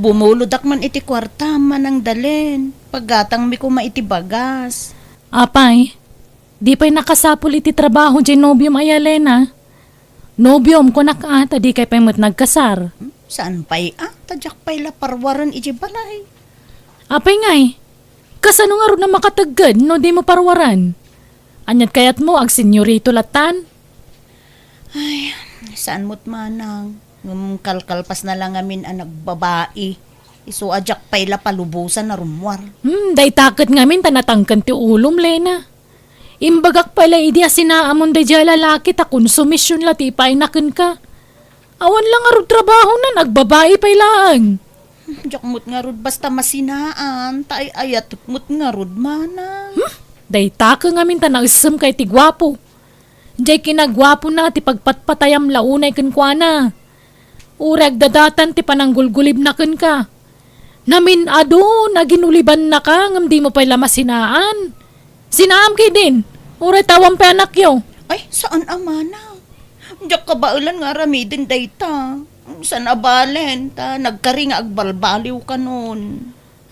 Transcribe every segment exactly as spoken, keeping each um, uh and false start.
Bumulodak man iti kuarta, Manang Dalen. Paggatangmi koma iti bagas. Apay, di pay nakasapul iti trabaho diay nobiom aya, Lena? Nobiom, kunak a, ta dikay pay met nagkasar. Hmm? Saan pay a? Ta diak pay la parwaren idiay balay. Apay ngay, kasano ngarud a makategged no dimo parwaren? Ania't kayatmo, agsenyorito lattan? Ay, saan met manang. Ngem kalkalpasna la ngamin a nagbabai. Isu a diak pay la palubosan a rummuar. Hmm, dayta ket ngamin ta natangken ti ulom, Lena. Imbagak pay la idi a sinaamon daydiay a lalaki ta konsumision la ti ipaayna kenka. Awan la ngarud trabahona, agbabai pay laeng. Diak met ngarud basta masinaan, ta ay-ayatek met ngarud, manang. Hmm? Dayta ket ngamin ta naessemka iti guapo. Diay kinaguapona ti pagpatpatayam la unay kenkuana. Uray agdadatan ti pananggulgulibna kenka. Namin-adun a ginulibannaka ngem dimo pay la masinaan. Sinaam ketdin, uray ta awan pay anakyo. Ay, saan a manang. Diak kabaelan nga aramiden dayta. Saan a balen, ta nagkari nga agbalbaliw kanon.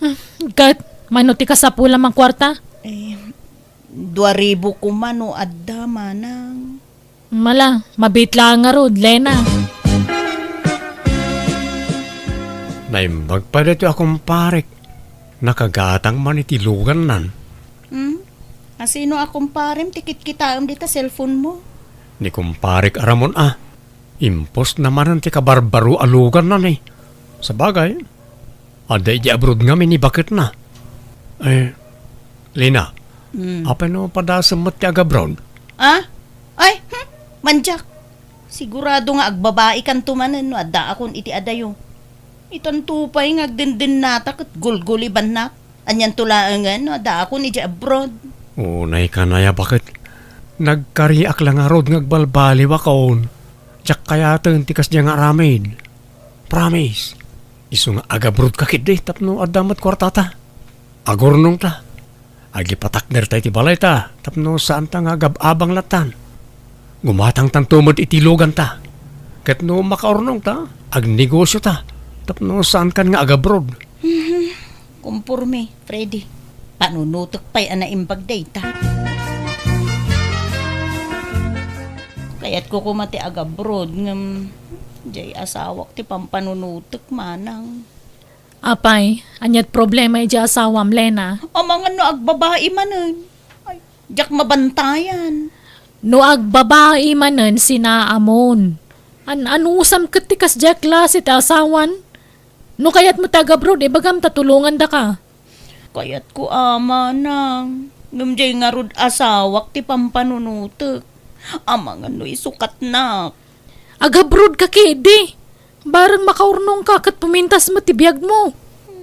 Hmm, ket, mano ti kasapulam a kuarta? Eh, dua ribu koma no adda, manang. Mala, mabiit laeng ngarud, Lena. Naimbag pay daytoy a kumparek. Nakagatang man iti lugannan. Hmm? Asino a kumparem ti kitkitaem dita cellphone mo? Ni kumparek a Ramon a. Impostna manen ti kabarbaro a lugannan, eh. Sabagay, adda idiay abroad ngamin ni baketna. Eh, Lena, hmm, apay no padasem met ti agabroad? Ah? Ay, hmm, mandiak. Sigurado nga agbabaikanto manen no addaakon iti adayo. Itanto pay nga agdendennata ket gulgulibannak. Anianto laengen no addaakon idiay abroad? Unay kanaya, baket. Nagkariak la ngarud nga agbalbaliwakon. Diak kayaten ti kasdiay nga aramid. Promise. Isu nga agabroadka ketdi tapno adda met kuartata. Agurnongta. Agipatakderta iti balayta tapno saanta nga agab-abang lattan. Gumatangtanto met iti luganta. Ket no makaurnongta, agnegosiota tapno saankan nga agabroad. Mhm. Komporme, Freddy. Panunotek pay a naimbag dayta. Kayatko koma ti agabroad, ngem diay asawak ti pampanunotek, manang. Apay, ania't problema idiay asawam, Lena? Amangan no agbabai manen. Ay, diak mabantayan. No agbabai manen, sinaamon. An-anusam ket ti kasdiay a klase ti asawan? No kayatmo ti agabroad, ibagam ta tulongandaka. Kayatko a, manang. Ngem diay ngarud asawak ti pampanunotek. Amangan no isukatnak. Agabroadka ketdi. Bareng makaurnongka ket pumintas met ti biagmo.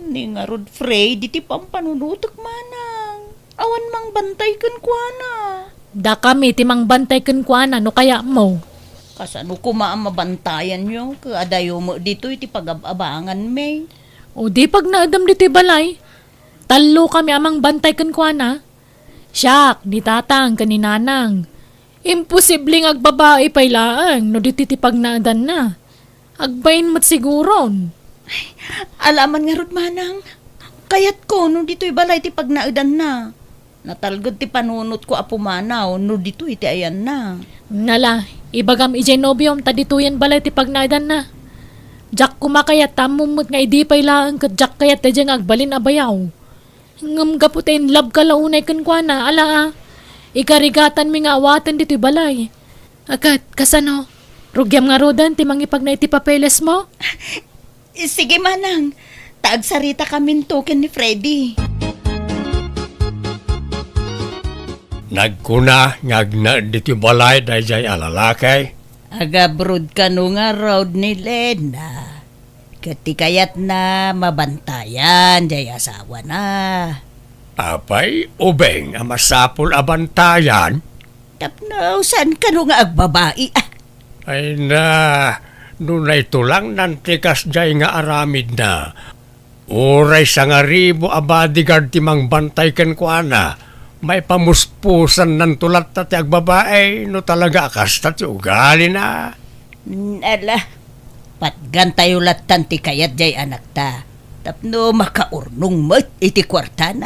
Ni ngarud, Freddy, ti pampanunotek, manang. Awan mangbantay kenkuana. Dakami ti mangbantay kenkuana no kayatmo. Kasano koma a mabantayanyo ket adayo met ditoy ti pagab-abanganmi? O di pagnaedem ditoy balay. Tallokami a mangbantay kenkuana. Siak, ni Tatang, ken ni Nanang. Imposible nga agbabai pay laeng no ditoy ti pagnaedanna. Agbain met siguron. Ay, ala man ngarud, manang. Kayatko no ditoy balay ti pagnaedanna. Natalged ti panunotko a pumanaw no ditoy ti ayanna. Nala, ibagam idiay nobiom ta ditoyen balay ti pagnaedanna. Diak koma kayat ta ammom met nga idi pay laeng ket diak kayat daydiay nga agbalin a bayaw. Ngem gapu ta in love ka la unay kenkuana, ala a. Ikarigatanmi nga awaten ditoy balay. A ket, kasano? Rugiam ngaruden ti mangipagna iti papelesmo? Sige, manang. Ta agsarita kaminto ken ni Freddy. Nagkuna nga agnaed ditoy balay daydiay a lalaki. Agabroad kano ngarud ni Lena. Ket ti kayatna, mabantayan diay asawana. Apay, ubing a masapul a bantayan? Tapno saan kano nga agbabai, ah. Ay na, no naitulangnan ti kasdiay nga aramidna, uray sangaribu a bodyguard ti mangbantay kenkuana, maipamuspusannanto latta ti agbabai no talaga a kasta ti ugalina. Mm, ala, patgantayo lattan ti kayat diay anakta. Tapno makaurnong met iti kuartana.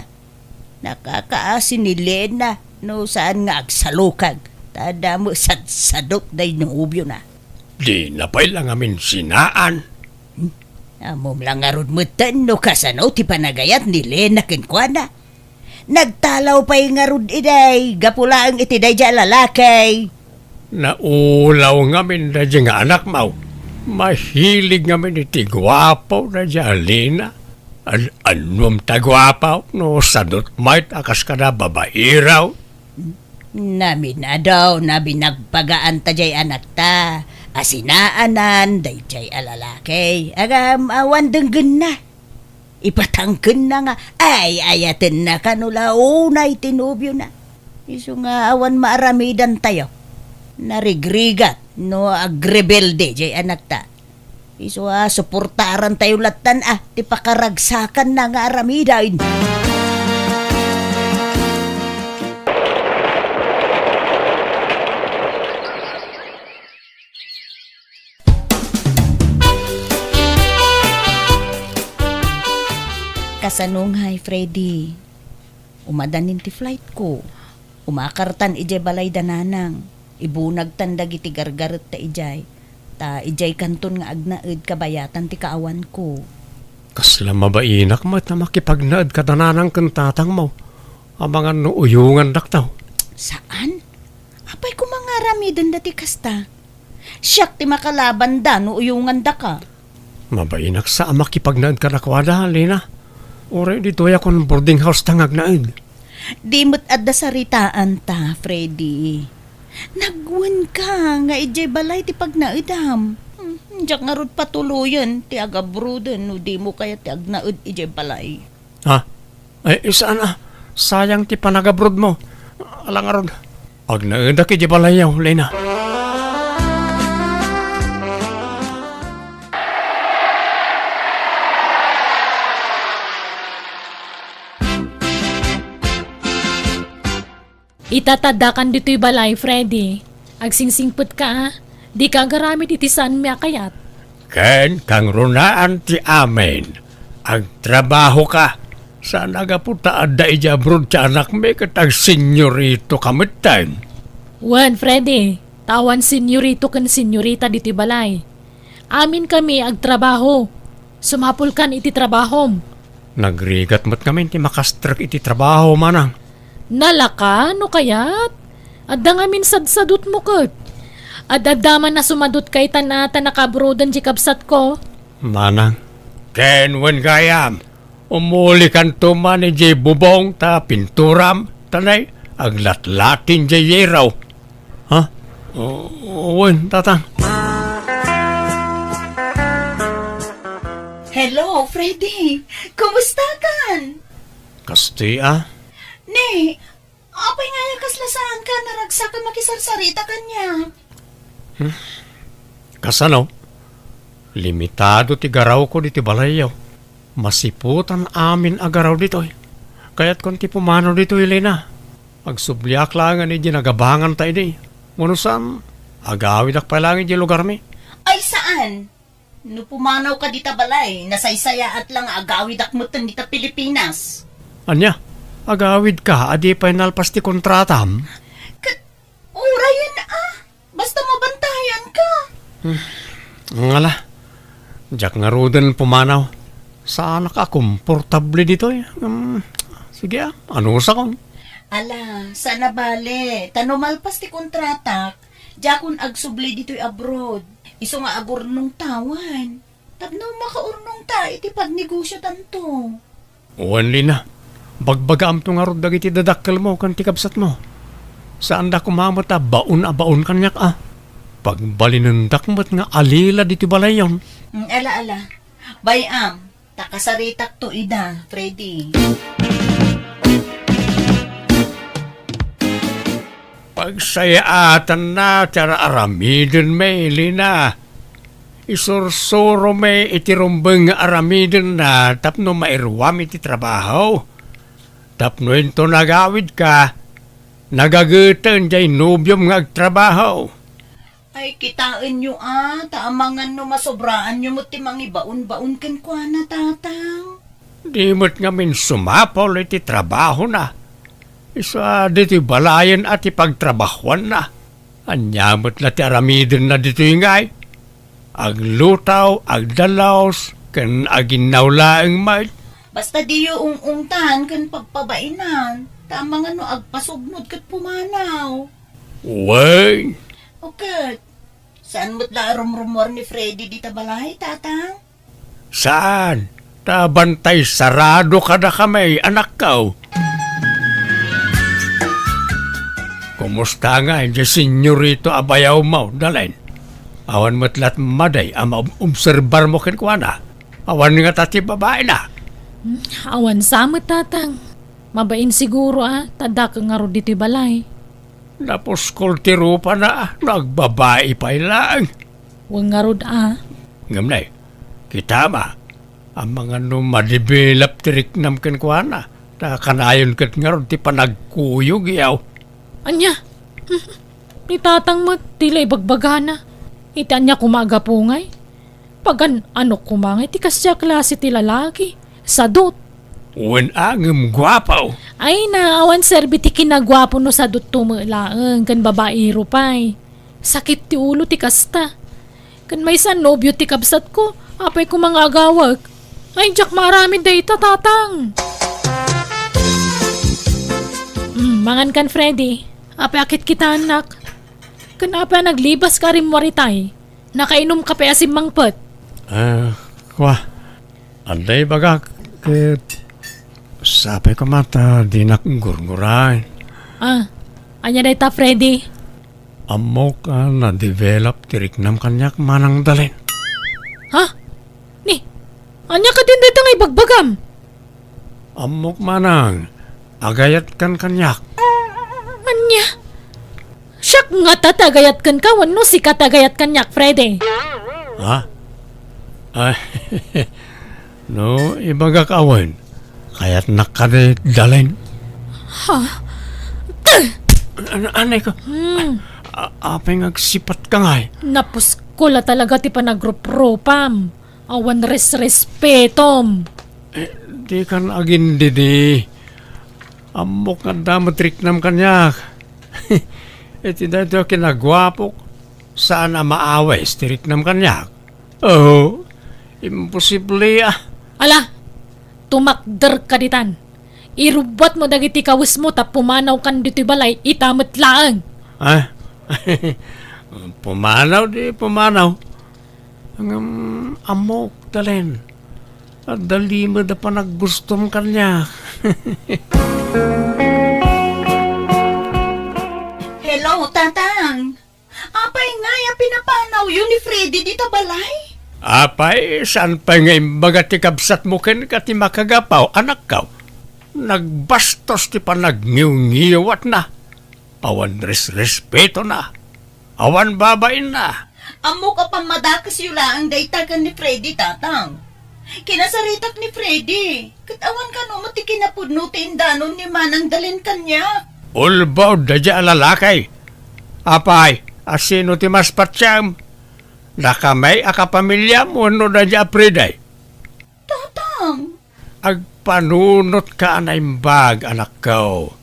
Nakakaasi ni Lena no saan nga agsalukag, ta adda met sadsadot daydi nobiona. Dina pay la ngamin sinaan. Hmm? Ammom la ngarud metten no kasano ti panagayat ni Lena kenkuana. Nagtalaw pay ngarud idiay gapu laeng iti daydiay a lalaki. Naulaw ngamin daydiay nga anakmo. Mahilig ngamin iti guapo daydiay a Lena. An-, annom ta guapo no sadot met a kas kada babairaw. Naminadaw, nabinagbagaan ta diay anakta a sinaanan daydiay a lalaki. Agam, awan denggenna. Ipatangkenna nga ay-ayatenna kano la unay ti nobiona. Isu nga awan maaramidantayo. Narigrigat no agrebelde diay anakta. Isu a suportarantayo lattan a ti pakaragsakanna nga aramiden. Kasano ngay, Freddy? Umadanin ti flightko. Umakartan idiay balay da Nanang. Ibunagtan dagiti gargaretta idiay. Ta idiay kanton nga agnaed kabayatan ti kaawanko. Kasla mabainak met a makipagnaed kada Nanang ken Tatangmo. Amangan no uyongandakto. Saan? Apay koma nga aramidenda ti kasta? Siak ti makalabanda no uyongandaka. Mabainak sa a makipagnaed kadakuada, Lena. Uray ditoyak on boarding house ta nga agnaed. Di met adda saritaanta, Freddy. Nagwenka nga idiay balay ti pagnaedam. Hmm, diak ngarud patuloyen ti agabroaden no dimo kayat ti agnaed idiay balay. Ha? Ay, saan a. Sayang ti panagabroadmo. Ala ngarud. Agnaedak idiay balayyo, Lena. Ita ta addakan ditoy balay, Freddy. Agsingsingpetka, a. Dika agaramid iti saanmi a kayat. Ken kangrunaan ti amin. Agtrabahoka. Saan a gapu ta adda idiay abroad ti anakmi ket agsenyoritoka metten. Wen, Freddy, ta awan senyorito ken senyorita ditoy balay. Aminkami agtrabaho. Sumapulkan iti trabahom. Nagrigat met ngamin ti makastrek iti trabaho, manang. Nalaka, no kayat? Adda ngamin sadsadotmo ket. Ad-adda man a sumadotka itan a ta nakaabroaden ti kabsatko. Manang, ken wen gayam, umulikanto man idiay bubong ta pinturam, ta nay, aglatlatin diay yero. Ha? O, wen, Tatang. Hello, Freddy. Kumustakan? Kasti a? Ne, apay nga aya kasla saanka a naragsak a makisarsarita kaniak? Hmm? Kasano? Limitado ti garawko ditoy balayyo. Masiputan amin a garaw ditoy. Kayatkon ti pumanaw ditoy, Lena. Agsubliak laengen idiay nagabanganta idi. Wenno saan, agawidak pay laeng idiay lugarmi. Ay, saan? No pumanawka dita balay, nasaysayaat la nga agawidak metten dita Pilipinas. Ania? Agawidka a di pay nalpas ti kontratam? Ket, urayen a. Basta mabantayanka. Hmm. Ngala. Diak ngaruden pumanaw. Saanak a komportable ditoy. Hmm. Sige a, anusakon. Ala, saan a bale. Ta no malpas ti kontratak, diakon agsubli ditoy abroad. Isu nga agurnongta wen. Tapno makaurnongta iti pagnegosiotanto. Wen, Lena, bagbagaamto ngarud dagiti dadakkelmo ken ti kabsatmo. Saanda koma met a baon a baon kaniak a. Pagbalinendak met nga alila ditoy balayyon. Mm, ala, ala. Bay-am, ta kasaritakto ida, Freddy. Pagsayaatanna ti ar-aramidenmi, Lena. Isursuromi iti rumbeng nga aramidenna tapno mairuam iti trabaho. Tapno inton agawidka, nagageten diay nobiom nga agtrabaho. Ay, kitaenyo a, ta amangan no masobraanyo met ti mangibaon-baon kenkuana, Tatang. Di met ngamin sumapul iti trabahona. Isu a ditoy balayen a ti pagtrabahuanna. Ania met la ti aramidenna ditoy ngay? Aglutaw, agdalus, ken aginnaw laeng met. Basta diyo ung-ungtan ken pagpabainan, ta amangan no agpasugnod ket pumanaw. Wen. O ket, saan met la a rumrumuar ni Freddy dita balay, Tatang? Saan? Ta bantay sarado kadakami, anakko. Kumusta ngay diay senyorito a bayawmo, Dalen? Awan met la't madi a maobserbarmo kenkuana? Awan ngata ti babaina? Hmm, awan sa met, Tatang. Mabain siguro a, ta dakkel ngarud ditoy balay. Napuskol ti rupana no agbabai pay laeng. Wen ngarud a. Ngem nay, kitam a, amangan no madevelop ti riknam kenkuana, ta kanayon ket ngarud ti panagkuyogyo. Ania? Ni Tatang met, ti la ibagbagana. Iti ania koma a gapu ngay? Pagan-anok koma ngay ti kasdiay a klase ti lalaki. Sadut. Wen a, ngem guapo. Ay na, awan serbi ti kinaguapo no sadutto met laeng, ken babaero pay. Sakit ti ulo ti kasta. Ken maysa a nobio ti kabsatko, apay koma nga agawek? Ay, diak maaramid dayta, Tatang. Mm, mangan kan, Freddy. Apay a kitkitaennak? Ken apay a naglibaska a rimmuar itay? Nakainumka pay a simmangpet? Ah, kua. Adda ibagak ket sapay koma ta dinak gurguraen. Ah, ania dayta, Freddy? Ammok a na-develop ti riknam kaniak, Manang Dalen. Ha? Ni, ania kadin dayta nga ibagbagam? Ammok, Manang, agayatkan kaniak. Ania? Siak ngata ti agayat kenka wenno sika ti agayat kaniak, Freddy? Ha? Ay, no ibagak a wen, kayatnak kadi, Dalen? Ha? An-, anay ko? Hmm. A-, apay nga agsipatka ngay? Napuskol a talaga ti panagruprupam. Awan resrespetom. Eh, dikan agindidi. Ammok nga adda met riknam kaniak. Iti daytoy a kinaguapok, saan a maawis ti riknam kaniak. Oh, imposible a. Ala, tumakderka ditan. Irubbuatmo dagiti kawesmo ta pumanawkan ditoy balay ita met laeng. Ah? Pumanaw di pumanaw. Ngem ammok, Dalen, adda limed a panaggustom kaniak. Hello, Tatang. Apay ngay a pinapanawyo ni Freddy dita balay? Apay, saan pay nga imbaga ti kabsatmo kenka ti makagapu, anakko? Nagbastos ti panagngiwngiwatna. Awan resrespetona. Awan babainna. Ammok a pammadakesyo laeng dayta ken ni Freddy, Tatang. Kinasaritak ni Freddy, ket awan kano met ti kinapudno ti indanon ni Manang Dalen kaniak. Ulbod daydiay a lalaki. Apay, a sino ti mas patiem? Dakami a kapamiliam wenno daydiay a Freddy? Tatang. Agpanunotka a naimbag, anakko.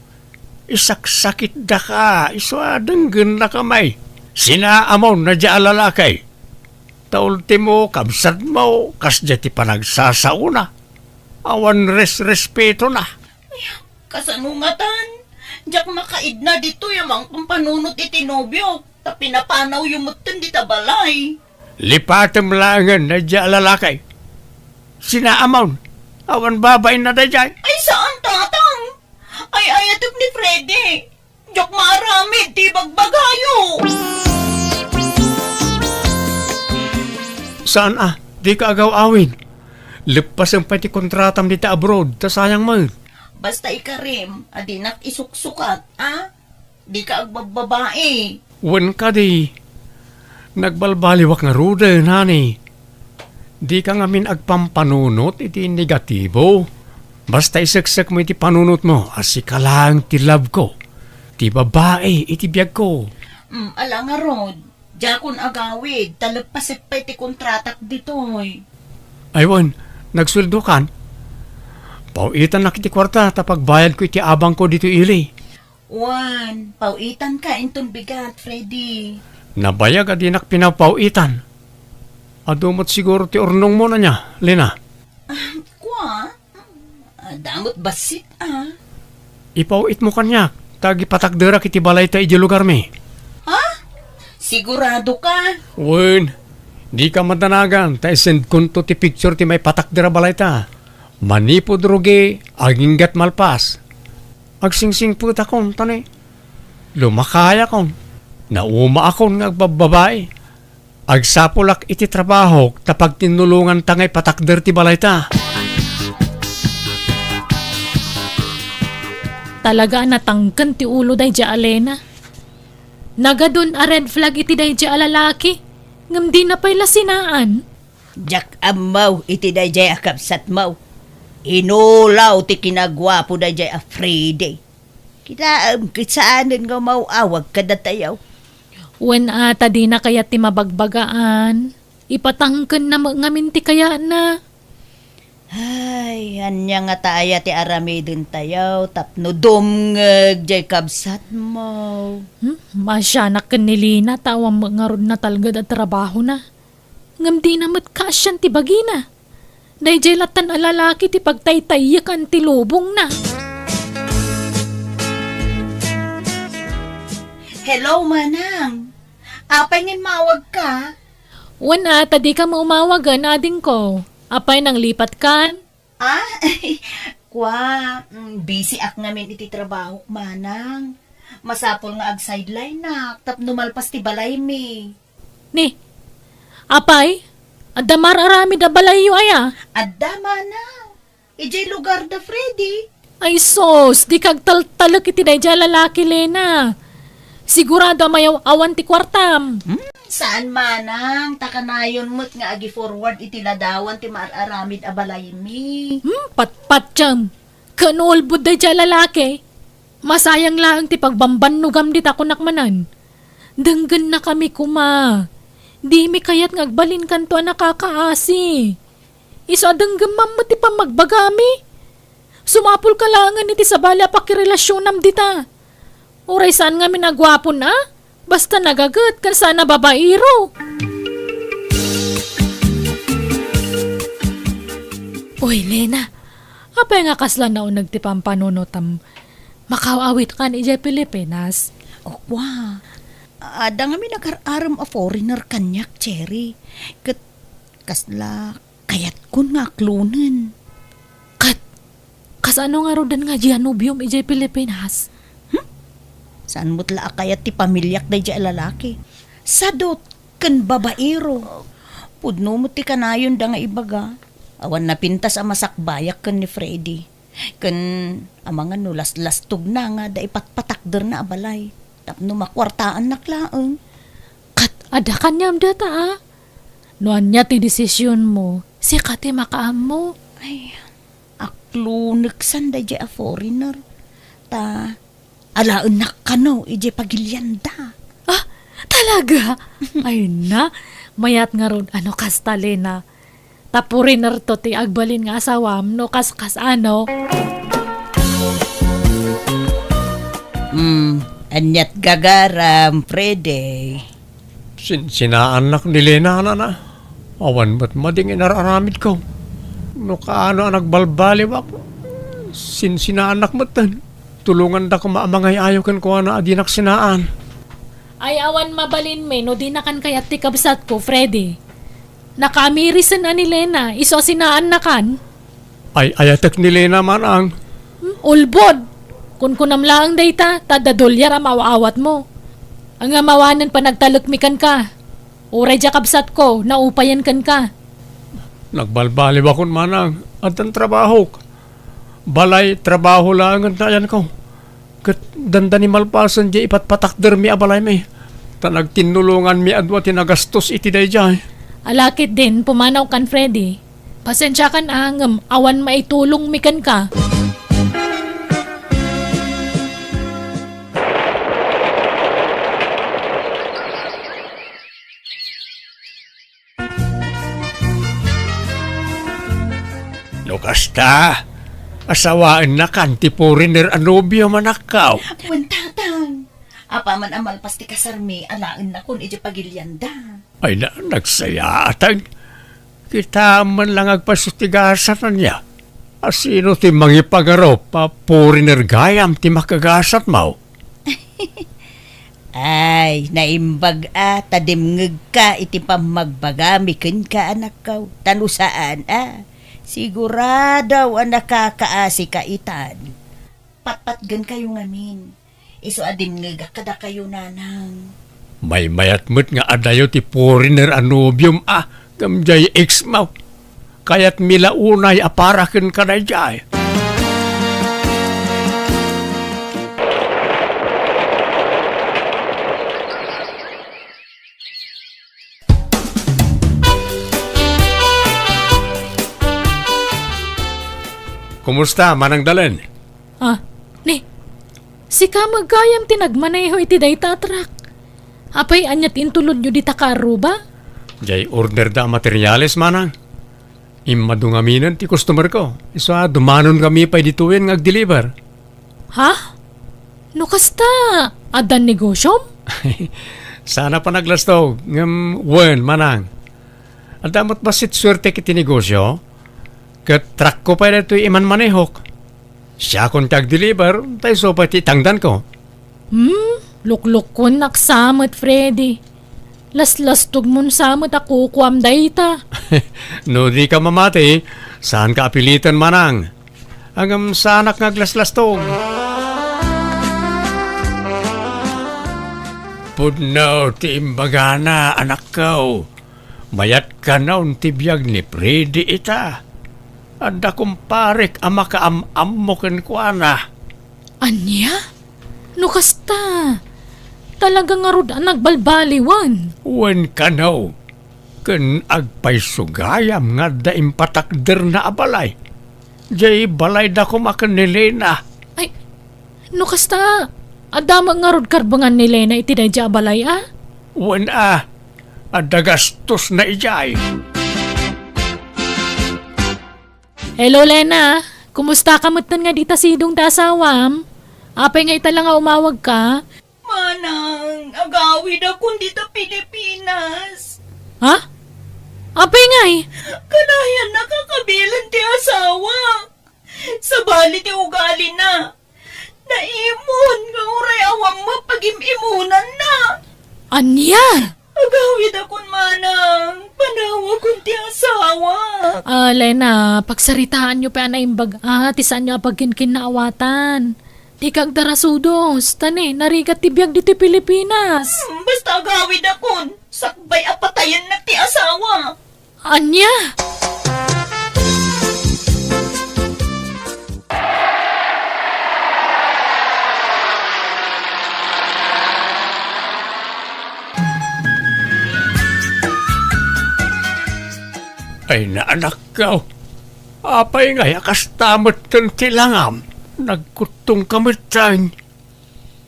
Isaksakitdaka, isu a denggennakami. Sinaamon daydiay a lalaki. Ta ultimo, kabsatmo, kasdiay ti panagsasaona. Awan resrespetona. Ay, kasano ngatan? Diak makaidna ditoy a mangpampanunot iti nobiok, ta pinapanawyo metten dita balay. Lipatem laengen daydiay a lalaki. Sinaamon, awan babainna daydiay. Ay, saan, Tatang. Ay-ayatek ni Freddy. Diak maaramid ti ibagbagayo. Saan a, dika agaw-awid. Leppasem pay ti kontratam dita abroad, ta sayang met. Basta ikarim a dinak isuksukat, a? Dika agbabbabai. Wen kadi, nagbalbaliwak ngaruden, honey. Dika ngamin agpampanunot iti negatibo. Basta iseksekmo iti panunotmo a sika laeng ti love ko, ti babai iti biagko. Mm, ala ngarud, diakon agawid, ta leppasek pay ti kontratak ditoy. Ay wen, nagsueldokan? Paw-itannak iti kuarta ta pagbayadko iti abangko ditoy ili. Wen, paw-itanka inton bigat, Freddy. Nabayag a dinak pinapaw-itan. Adu met siguro ti urnongmo ania, Lena? Ah, kua? Ah, damot bassit, ah. Ipaw-itmo kaniak, ta agipatakderak iti balayta idiay lugarmi. Ha? Sigurado ka? Wen, dika madanagan, ta isendkonto ti picture ti maipatakder a balayta. Manipud rugi, aginggat malpas. Agsingsingpetakon, ta ni lumakayakon. Naumaakon nga agbabbabai. Agsapulak iti trabahok ta pagtinnulonganta nga ipatakder ti balayta. Talaga a natangken ti ulo daydiay a Lena. Nagadun a red flag iti daydiay a lalaki, ngem dina pay la sinaan. Diak ammo iti daydiay a kabsatmo. Inulaw ti kinaguapo daydiay a Freddy. Kitaem ket saanen nga umaw-awag kadatayo. Wen a ta dina kayat ti mabagbagaan, ipatangkenna met ngamin ti kayatna. Ay, ania ngata aya ti aramidentayo tapno dumngeg diay kabsatmo? Hmm, maasianak ken ni Lena ta awan met ngarud natalged a trabahona. Ngem dina met kaasian ti bagina. Daydiay lattan a lalaki ti pagtaytayyekan ti lubongna. Hello, Manang. Apay nga immawagka? Wen a, ta dika met umawagen, adingko. Apay, nanglipatkan? Ah, kua, mm, busy ak ngamin iti trabahok, Manang. Masapul nga ag-sideline-ak tapno malpas ti balaymi. Ni, apay, adda mar-aramid a balayyo aya? Adda, Manang. Idiay lugar da Freddy. Ay sus, dika agtaltalek iti daydiay a lalaki, Lena. Sigurado a mayaw-awan ti kuartam. Hmm? Saan, Manang, ta kanayon met nga agi-forward iti ladawan ti mar-aramid a balaymi. Hmm, patpatiam. Ken ulbod daydiay a lalaki. Masayang laeng ti pagbambannogam dita, kunak manen. Denggennakami koma. Dimi kayat nga agbalinkanto a nakakaasi. Isu a denggemmam met ti pammagbagami. Sumapulka laengen iti sabali a pakirelasionam dita. Uray saan ngamin a guapon a, basta nagaget ken saan a babaero. Uy, Lena, apay nga kasla nauneg ti pampanunotam? Makaw-awitkan idiay Pilipinas? O, kua. Adda ngamin agar-arem a foreigner kaniak, Cherry. Ket kasla kayatkon nga aklonen. Ket, kasano ngaruden nga dia nobiom idiay Pilipinas? Hmm? Saan met la a kayat ti pamiliak daydiay a lalaki? Sadot ken babaero. Pudno met ti kanayonda nga ibaga. Awan napintas a masakbayak ken ni Freddy. Ken amangan no laslastogna nga adda ipatpatakderna a balay tapno makuartaannak laeng. Ket adda kaniam data, a? No ania ti desisionmo, sika ti makaammo. Ay, akloneksan daydiay a foreigner. Ta alaennak kano idiay pagilianda. Ah, talaga? Ay na, mayat ngarud a no kasta, Lena. Ta foreigner to ti agbalin nga asawam no kaskas, a no? Hmm, aniat gagaram, Freddy? Sinsinaannak ni Lena, nana. Awan met mading inar-aramidko. No kaano a nagbalbaliwak, sinsinaannak metten. Tulonganda koma a mangay-ayo kenkuana a dinak sinaan. Ay, awan mabalinmi no dinakan kayat ti kabsatko, Freddy. Nakaamirisen a ni Lena, isu a sinaannakan. Ay, ayatek ni Lena, manang. Hmm, ulbod! Kunkunam laeng dayta, ta adda dolyar a maaw-awatmo. Ngem awanen panagtalekmi kenka. Uray dia kabsatko, naupayen kenka. Nagbalbaliwakon, manang. Addan trabahok. Balay, trabaho laengen ti ayanko. Ket dandani malpasen diay ipatpatakdermi a balaymi, ta nagtinnulonganmi a dua ti nagastos iti daydiay. Ala ketdin, pumanawkan, Freddy. Pasensiakan a, ngem awan maitulongmi kenka. No kasta, Asawaennakan ti foreigner a nobiom, anakko. Wen, tatang. Apaman a malpas ti kasarmi, alaennakon idiay pagilianda. Ay na, nagsayaat. Kitaem man la nga agpayso ti gasat, ania? A sino ti mangipangarup a foreigner gayam ti makagasatmo? Ay, naimbag a ta dimngegka iti pammagbagami kenka, anakko. Ta no saan a, sigurado a nakakaasika itan. Patpatgenkayo ngamin. Isu a dimngegak kadakayo, nanang. Maymayat met nga adayo ti foreigner a nobiom a ngem diay ex-mo. Kayatmi la unay a para kenka daydiay. Kumusta, Manang Dalen? Ah, ni, sika met gayam ti nagmaneho iti dayta a truck. Apay, ania ti intulodyo dita karruba? Diay order da a materials, Manang. Immadu ngaminen ti customer ko. Isu a dumanonkami pay ditoyen nga agdeliver. Ha? No kasta, addan negosyom? Saan a panaglastog, ngem wen, Manang. Adda met bassit suertek iti negosyo, ket truck ko pay daytoy imanmanehok. Siakon ti agdeliver, ta isu pay ti itangdanko. Hmm, luklukkuennak sa met, Freddy. Laslastogmon sa met a kukuam dayta. No dika mamati, saanka a piliten, Manang. Ngem saanak nga aglaslastog. Pudno ti imbagana, anakko. Mayat kano ti biag ni Freddy ita. Adda kumparek a makaam-ammo kenkuana. Ania? No kasta, talaga ngarud a nagbalbaliwen. Wen kano, ken agpayso gayam nga adda impatakderna a balay. Diay balayda koma ken ni Lena. Ay, no kasta, adda met ngarud karbengan ni Lena iti daydiay a balay a? Wen a, adda gastosna idiay. Hello, Lena. Kumusta ka metten nga dita sidong ti asawam? Apay nga ita la nga umawagka? Manang, agawidakon dita Pilipinas. Ha? Apay ngay? Kanayan nakakabilen ti asawa. Sabali ti ugalina. Naimon nga uray awan met pagim-imonanna. Ania? Agawidakon, manang, panawakon ti asawa. Ah, Lena, pagsaritaanyo pay a naimbag a ti saanyo a pagkinkinnaawatan. Dika agdarasudos, ta ni, narigat ti biag ditoy Pilipinas. Hmm, basta agawidakon, sakbay a patayennak ti asawa. Ania? Ay, naanakko. Apay ngay a kasta metten ti langam? Nagkuttongka metten.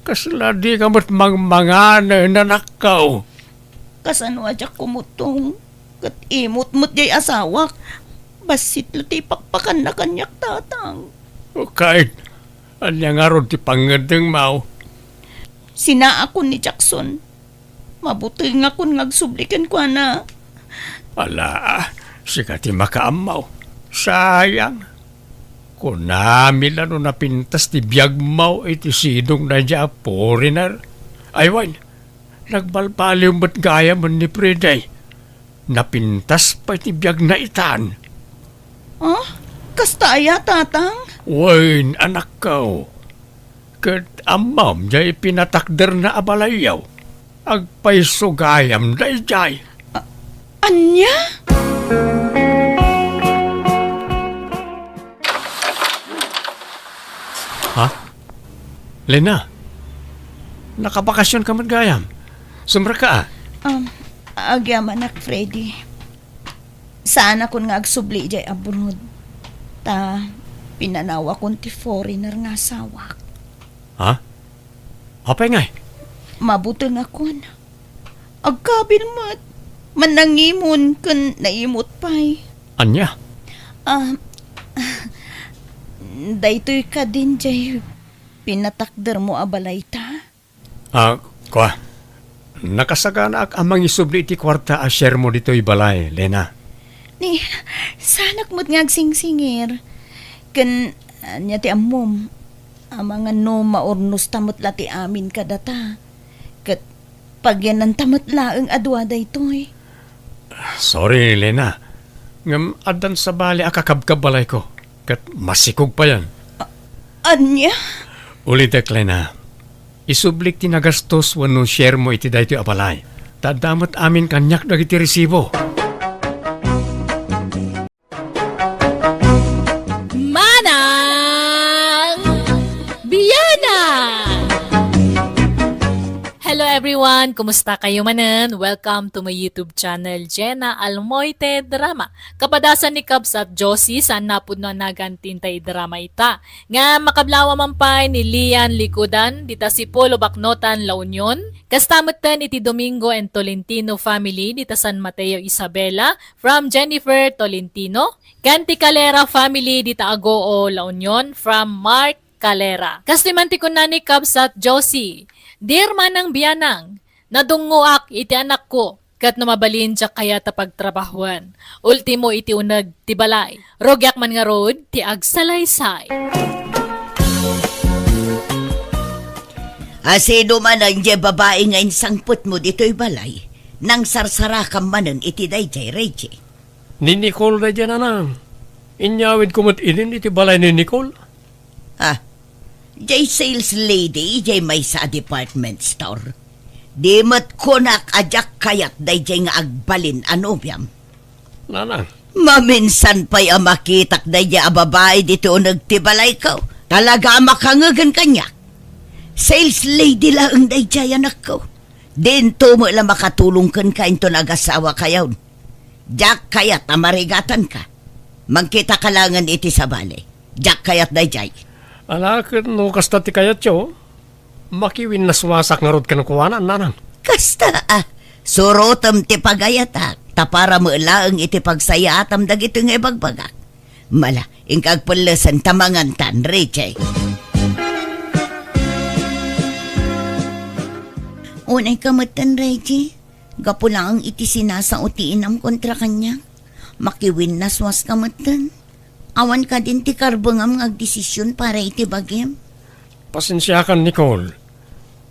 Kasla dika met mangmangan, anakko. Kasano a diak kumuttong? Ket imot met diay asawak. Bassit la ti ipakpakanna kaniak, tatang. Ket, ania ngarud ti pangngeddengmo? Sinaakon ni Jackson. Mabutengakon nga agsubli kenkuana. Ala, sika ti makaammo. Sayang. Kunami la no napintas ti biagmo iti sidongna diay a foreigner. Ay wen, nagbalbaliw met gayamen ni Freddy. Napintas pay ti biagna itan. Ah? Kasta aya, tatang? Wen, anakko. Ket ammom diay pinatakderna a balayyo. Agpayso gayam daydiay. A-, ania? Ha? Lena, nakabakasionka met gayam? Sumrekka a? Um, agyamanak, Freddy. Saanakon nga agsubli idiay abroad. Ta pinanawakon ti foreigner nga asawak. Ha? Apay ngay? Mabutengakon. Agkabil met. Mannangimon ken naimot pay. Ania? Ah, Daytoy kadin diay pinatakdermo a balayta? Ah, kua, nakasaganaak a mangisubli iti kuarta a sharemo ditoy balay, Lena. Ni, saanak met nga agsingsingir. Ken, ania ti ammom, amangan no maurnosta met la ti amin kadata. Ket pagyannanta met laeng a dua daytoy. Sorry, Lena. Ngem addan sabali a kakabkabbalayko, ket masikog payen. A-, ania? Ulitek, Lena. Isublik ti nagastos wenno sharemo iti daytoy a balay. Ta adda met amin kaniak dagiti resibo. Manang Biana! Hello everyone! Kumusta kayo manen? Welcome to my YouTube channel, Jenna Almoite Drama. Kapadasan ni Kabsat Josie, saan napudno a naganti tay drama ita. Nga makablawa man pay ni Lian Likudan, dita Sipolo, Baknotan, La Union. Kasta metten iti Domingo and Tolentino family, dita San Mateo, Isabela, from Jennifer Tolentino. Ken ti Calera family dita Agoo, La Union, from Mark Calera. Kastoy man ti kunna ni Kabsat Josie, "Dear Manang Bianang, nadungngoak iti anakko, ket no mabalin, diak kayat a pagtrabahoen. Ultimo iti uneg ti balay. Rugiak man ngarud ti agsalaysay." Asino manen diay babai nga insangpetmo ditoy balay? Nangsarsarakam manen iti daydiay, Reggie. Ni Nicole daydiay, nanang. Inyawidko met idin iti balay ni Nicole. Ah, diay sales lady idiay maysa a department store. Di met kunak a diak kayat daydiay nga agbalin a nobiam. Nanang. Maminsan pay a makitak daydiay a babai ditoy uneg ti balayko. Talaga a makangegen kaniak. Sales lady laeng daydiay, anakko. Dinto met la makatulong kenka inton agasawakayon. Diak kayat a marigatanka. Mangkitaka laengen iti sabali. Diak kayat daydiay. Ala, ket no kasta ti kayatyo, makiwinnaswasak ngarud kenkuana, nanang. Kasta, a. Surotem ti pagayatak, ta para met laeng iti pagsayaatam dagitoy nga ibagbagak. Mala, inka agpellesen ta mangantan, Reggie. Unayka metten, Reggie. Gapu laeng iti sinasao ti inam kontra kaniak, makiwinnaswaska metten. Awan kadin ti karbengam nga agdesision para iti bagim. Pasensiakan, Nicole.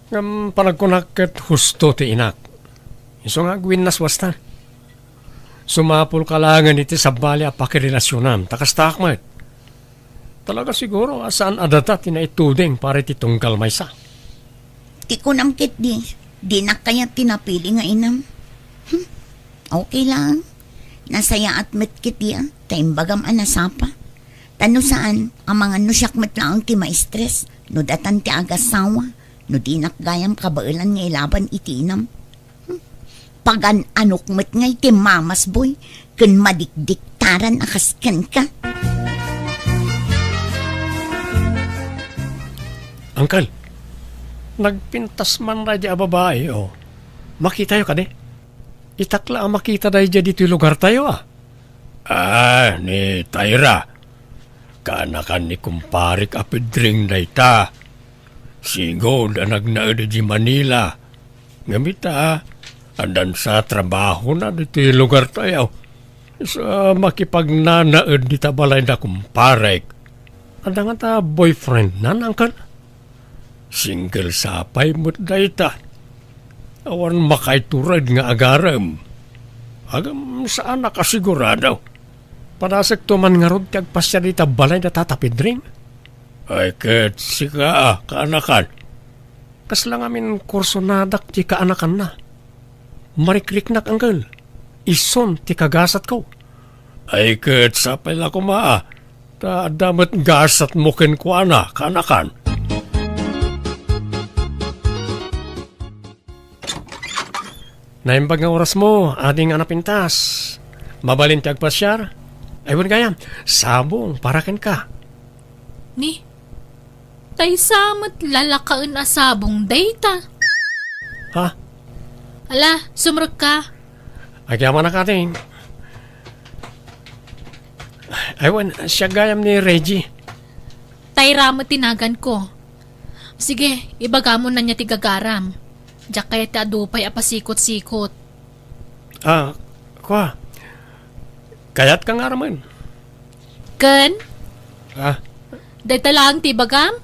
Ngem panagkunak ket husto ti inak. Isu nga agwinnaswasta. Sumapulka laengen iti sabali a pakirelasionam, ta kastaak met. Talaga siguro a saan a data ti naituding para iti tunggal maysa. Ti kunam ketdi, dinak kayat ti napili nga inam. Hmm, okay lang. Nasayaat met ketdi a, ta imbagam a nasapa. Ta no saan, amangan no siak met laeng ti maistres, no datan ti agasawa, no dinak gayam kabaelan nga ilaban iti inam. Hmm. Pagan-anok met ngay ti mamasboy ken madikdiktaran a kas kenka. Uncle, nagpintas man daydi a babai, o. Makitayo kadi? Itak la a makita daydi ditoy lugartayo, a. Ah, ni Tyra. Kaanakan ni kumparek a Pedring dayta. Sigud a nagnaed idiay Manila. Ngem ita, addan sa trabahona ditoy lugartayo. Sa makipagnanaed dita balayda kumparek. Adda ngata boyfriendna, uncle? Single sa pay met dayta. Awan makaitured nga agarem. Agam saan a kasigurado. Padasekto man ngarud ti agpasiar dita balay da Tata Pedring? Ay, ket sika, a, kaanakan. Kasla ngamin kursonadak ti kaanakanna. Marikriknak, uncle. Isun ti kagasatko. Ay, ket sapay la koma, a. Ta adda met gasatmo kenkuana, kaanakan. Naimbag nga orasmo, ading a napintas. Mabalin ti agpasiar? Ay, wen gayam, sabong para kenka. Ni, taysa met lalakaen a sabong dayta. Ha? Ala, sumrekka. Agyamanak, ading. Ay, wen, siak gayam ni Reggie. Tayra met ti naganko. Sige, ibagam no ania ti gagaram. Diak kayat ti adu pay a pasikot-sikot. Ah, kua. Kayatka nga armen? Ken? Ah. Dayta laeng ti ibagam?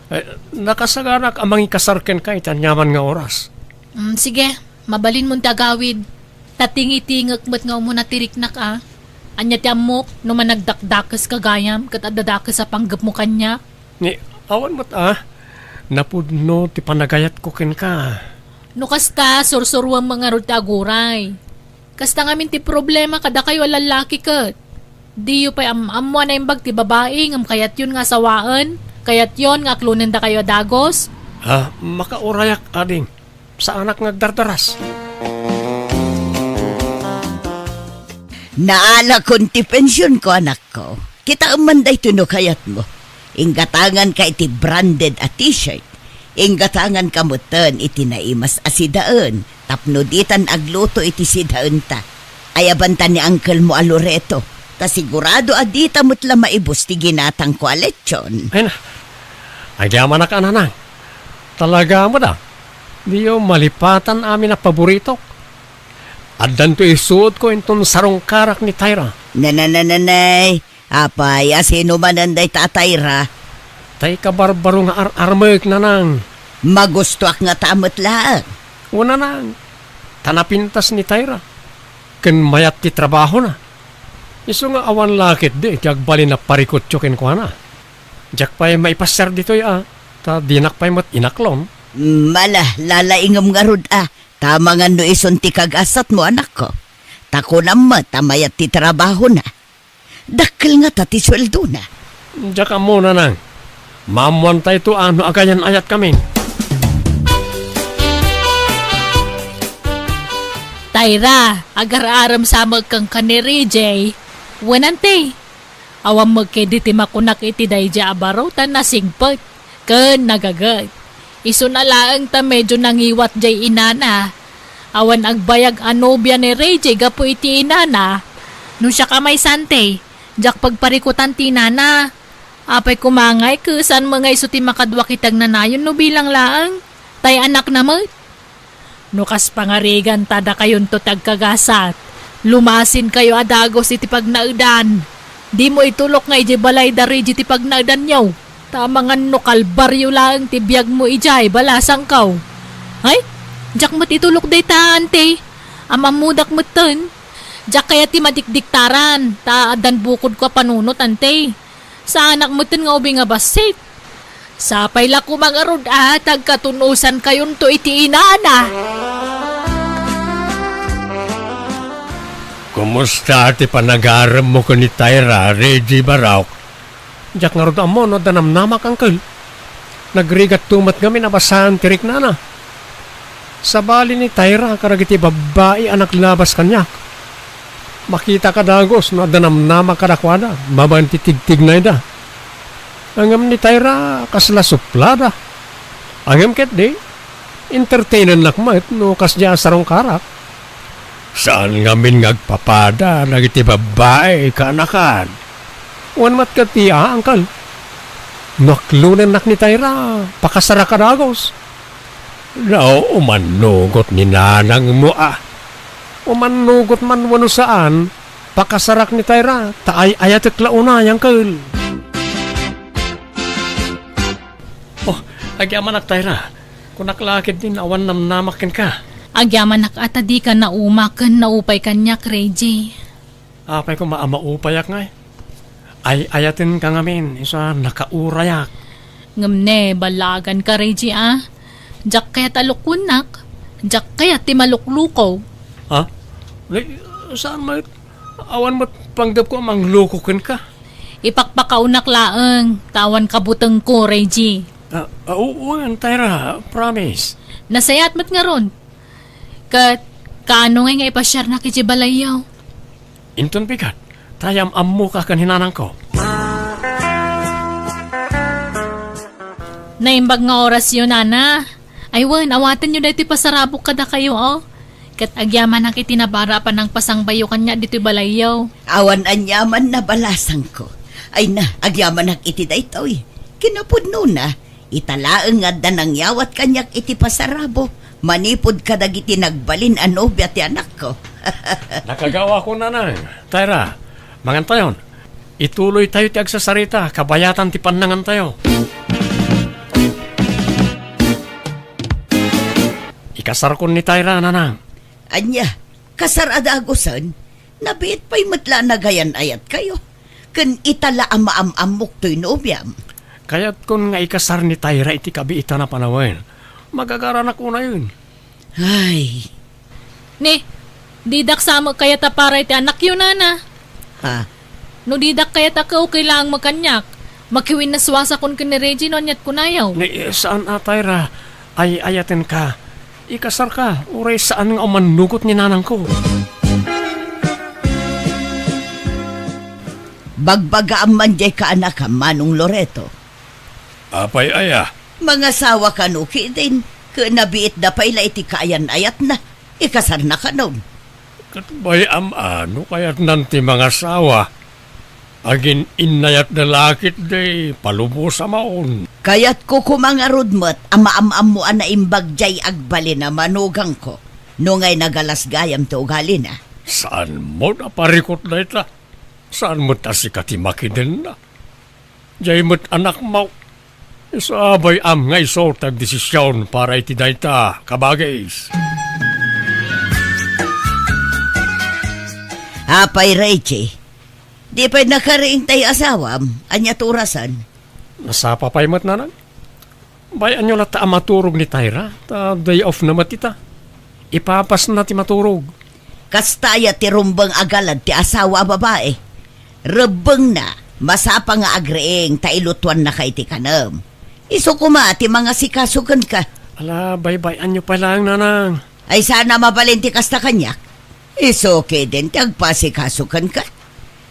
Eh, nakasaganak a mangikasar kenka iti aniaman nga oras. Mm, sige, mabalinmon ti agawid. Ta tingitingek met nga umuna ti riknak a. Ania ti ammok no managdakdakeska gayam ket adda dakes a panggepmo kaniak? Ni, awan met a. Napudno ti panagayatko kenka. No kasta, sursuruem ngarud ti aguray. Kasta ngamin ti problema kadakayo a lallaki ket. Diyo pay am-ammo a naimbag ti babai ngem kayatyon nga asawaen? Kayatyon nga aklonendakayo a dagus? Ah, makaurayak, ading. Saanak nga agdardaras. Naalakon ti pensionko, anakko. Kitaem man daytoy no kayatmo. Inggatanganka iti branded a t-shirt. Inggatanganka metten iti naimas a sidaen tapno ditan agluto iti sidaenta. Ayabanta ni angkelmo a Loreto, ta sigurado a dita met la maibus ti ginatangko a lechon. Ay na, agyamanak a nanang. Talaga met a. Diyo malipatan amin a paboritok. Addanto isuotko inton sarungkarak ni Tyra. Nananananay, apay, a sino manen dayta a Tyra? Tay kabarbaro nga ar-armek, nanang. Magustoak ngata met laeng. Wen, nanang, ta napintas ni Tyra. Ken mayat ti trabahona. Isu nga awan la ketdi ti agbalin a parikutyo kenkuana. Diak pay maipasiar ditoy a, ta dinak pay met inaklon. Mala, lalaingem ngarud a, ta amangan no isun ti kagasatmo, anakko. Ta kunam met a mayat ti trabahona. Dakkel ngata ti sueldona. Diak ammo, nanang. Maammoantayto a no agayan-ayatkamin. Tyra, agar-arem sa met kenka ni Ray J. Wen, anti. Awan met ketdi ti makunak iti daydiay a baro ta nasingpet ken nagaget. Isuna laeng ta medio nangiwat jay inana. Awan agbayag a nobia ni Ray J gapu iti inana. No siak a maysa, anti, diak pagparikutan ti inana. Apay koma ngay ket saan met nga isu ti makadua ket agnanayon no bilang laeng? Tay anakna met. No kas pangarigan ta dakayonto ti agkagasat, lumasinkayo a dagus iti pagnaedan. Dimo itulok nga idiay balay da Ray J ti pagnaedanyo. Ta amangan no kalbario laeng ti biagmo idiay balasangko. Ay, diak met itulok dayta, anti. Am-ammodak metten. Diak kayat ti madikdiktaran, ta addan bukodko a panunot, anti. Saanak metten nga ubing a bassit. Sapay la koma ngarud a ta agkatunosankayonto iti inana. Kumusta ti panagaremmo ken ni Tyra, Ray J. Barok? Diak ngarud ammo no adda namnamak, angkel. Nagrigatto met ngamin a basaan ti riknana. Sabali ni Tyra kadagiti babbai a naglabas kaniak. Makitaka dagus no adda namnamak kadakuada, mabaen ti tigtignayda. Ngem ni Tyra, kasla suplada. Ngem ketdi, entertainennak met no kasdiay a sarungkarak. Saan ngamin nga agpapada dagiti babbai, kaanakan. Wen met ketdi a, angkel. No aklonennak ni Tyra, pakasarak a dagus. No, umannugot ni nanangmo a. Umannugot man wenno saan, pakasarak ni Tyra, ta ay-ayatek la unay, angkel. Oh, agyamanak, Tyra. Kunak la ketdin awan namnamak kenka. Agyamanak a ta dika nauma ken naupay kaniak, Ray J. Apay koma a maupayak ngay? Ay-ayatenka ngamin, isu a nakaurayak. Ngem ne, ballaganka, Ray J, a. Diak kayat a lukuennak. Diak kayat ti malukluko. Ha? Nay, saan met? Awan met panggepko a mangloko kenka. Ipakpakaonak laeng, ta awan kabutengko, Ray J. Ah, ah, oo, Tyra, promise. Nasayaat met ngarud. Ket, kaano ngay nga ipasiarnak idiay balayyo? Inton bigat, ta am-ammoka ken ni nanangko. Naimbag nga orasyo, nana. Ay wen, awatenyo daytoy pasarabok kadakayo, o. Ket agyamanak iti nabara a panangpasangbayo kaniak ditoy balayyo. Awan aniaman a balasangko. Ay na, agyamanak iti daytoy. Kinapudnona, ita laeng nga adda nangyawat kaniak iti pasarabo manipud kadagiti nagbalin a nobia ti anakko. Nakagawakon, nanang. Tayra, mangantayon. Ituloytayo ti agsasarita, kabayatan ti pannangantayo. Ikasarkon ni Tayra, nanang. Ania, kasar a dagusen? Nabiit pay met la a nagayan-ayatkayo. Ken ita la a maam-ammok toy nobiam. Kayatkon nga ikasar ni Tayra iti kabiitan a panawen. Magagaranak unayen. Ay. Ni, didak sa met kayat a para iti anakyo, nana. Ha? No didak kayat a, okay laeng met kaniak. Makiwinnaswasakon ken ni Reggie no aniat kunayo. Ni, saan a, Tayra. Ay-ayatenka. Ikasarka, uray saan nga umannugot ni nanangko. Bagbagaam man diay kaanakam, Manong Loreto. Apay aya? Mangasawa kano ketdin, ket nabiitda pay la iti kaayan-ayatna. Ikasarna kanon. Ket bay-am a no kayatnan ti mangasawa. Agin-innayatda la ketdi, palubosa maon. Kayatko koma ngarud met a maam-ammo a naimbag diay agbalin a manugangko, no ngay nagalas gayam ti ugalina. Saan met a parikut dayta? Saan met a sika ti makidenna? Diay met anakmo. Isu a bay-am nga isu ti agdesision para iti dayta, kabagis. Apay, Reggie, di pay nakariing tay asawam? Ania ti orasan? Nasapa pay met, nanang. Bay-anyo latta a maturog ni Tayra, ta day off na met ita. Ipapasna ti maturog. Kasta aya ti rumbeng a galad ti asawa a babai. Rebbengna, masapa nga agriing ta ilutuannaka iti kanem. Isu koma ti mangasikaso kenka. Ala, baybay-anyo pay laeng, nanang. Ay, saan a mabalin ti kasta kaniak? Isu ketdin ti agpasikaso kenka.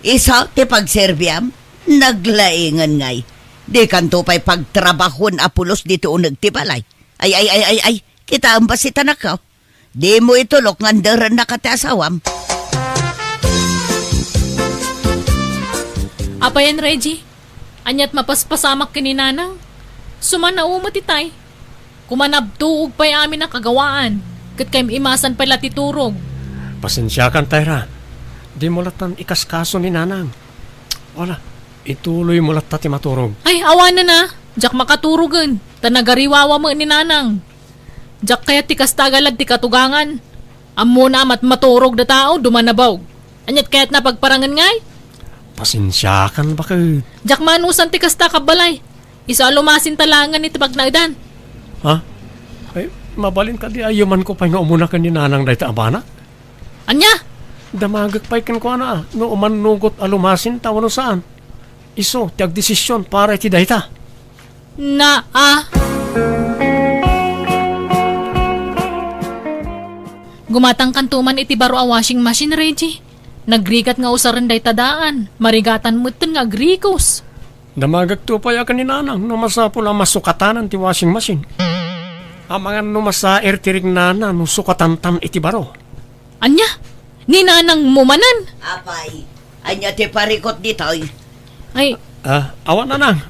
Isu ti pagserbiam, naglaingen ngay. Dikanto pay pagtrabahoen a pulos ditoy uneg ti balay. Ay, ay, ay, ay, ay, kitaem basta ti anakko. Dimo itulok nga anderennaka ti asawam. Apayen, Reggie? Aniat mapaspasamak ken ni nanang? Sumannao met itay. Koma nabtuog pay amin a kagawaan, ket kaim-imasan pay la ti turog. Pasensiakan, Tayra. Dimo lattan ikaskaso ni nanang. Wala, ituloymo latta ti maturog. Ay, awanen a. Diak makaturogen, ta nagariwawa met ni nanang. Diak kayat ti kasta a galad ti katugangan. Ammona a matmaturog da tao, duman a baog. Aniat kayatna a pagparangen ngay? Pasensiakan, baket. Diak manusan ti kasta a kabbalay. Isu a lumasinta laengen iti pagnaedan. Ha? Ay, mabalin kadi a yumanko pay nga umuna ken ni nanang dayta a bana? Ania? Damagek pay kenkuana a no umannugot a lumasinta wenno saan. Isu ti agdesision para iti dayta. Naa. Gumatangkanto man iti baro a washing machine, Reggie. Nagrigat nga usaren dayta daan. Marigatan metten nga agrikos. Damagekto pay a ken ni nanang no masapul a masukatanan ti washing machine. Amangan no masair ti rignana no sukatantan iti baro. Ania? Ni nanangmo manen? Apay, ania ti parikut ditoy? Ay. Ah, awan, nanang.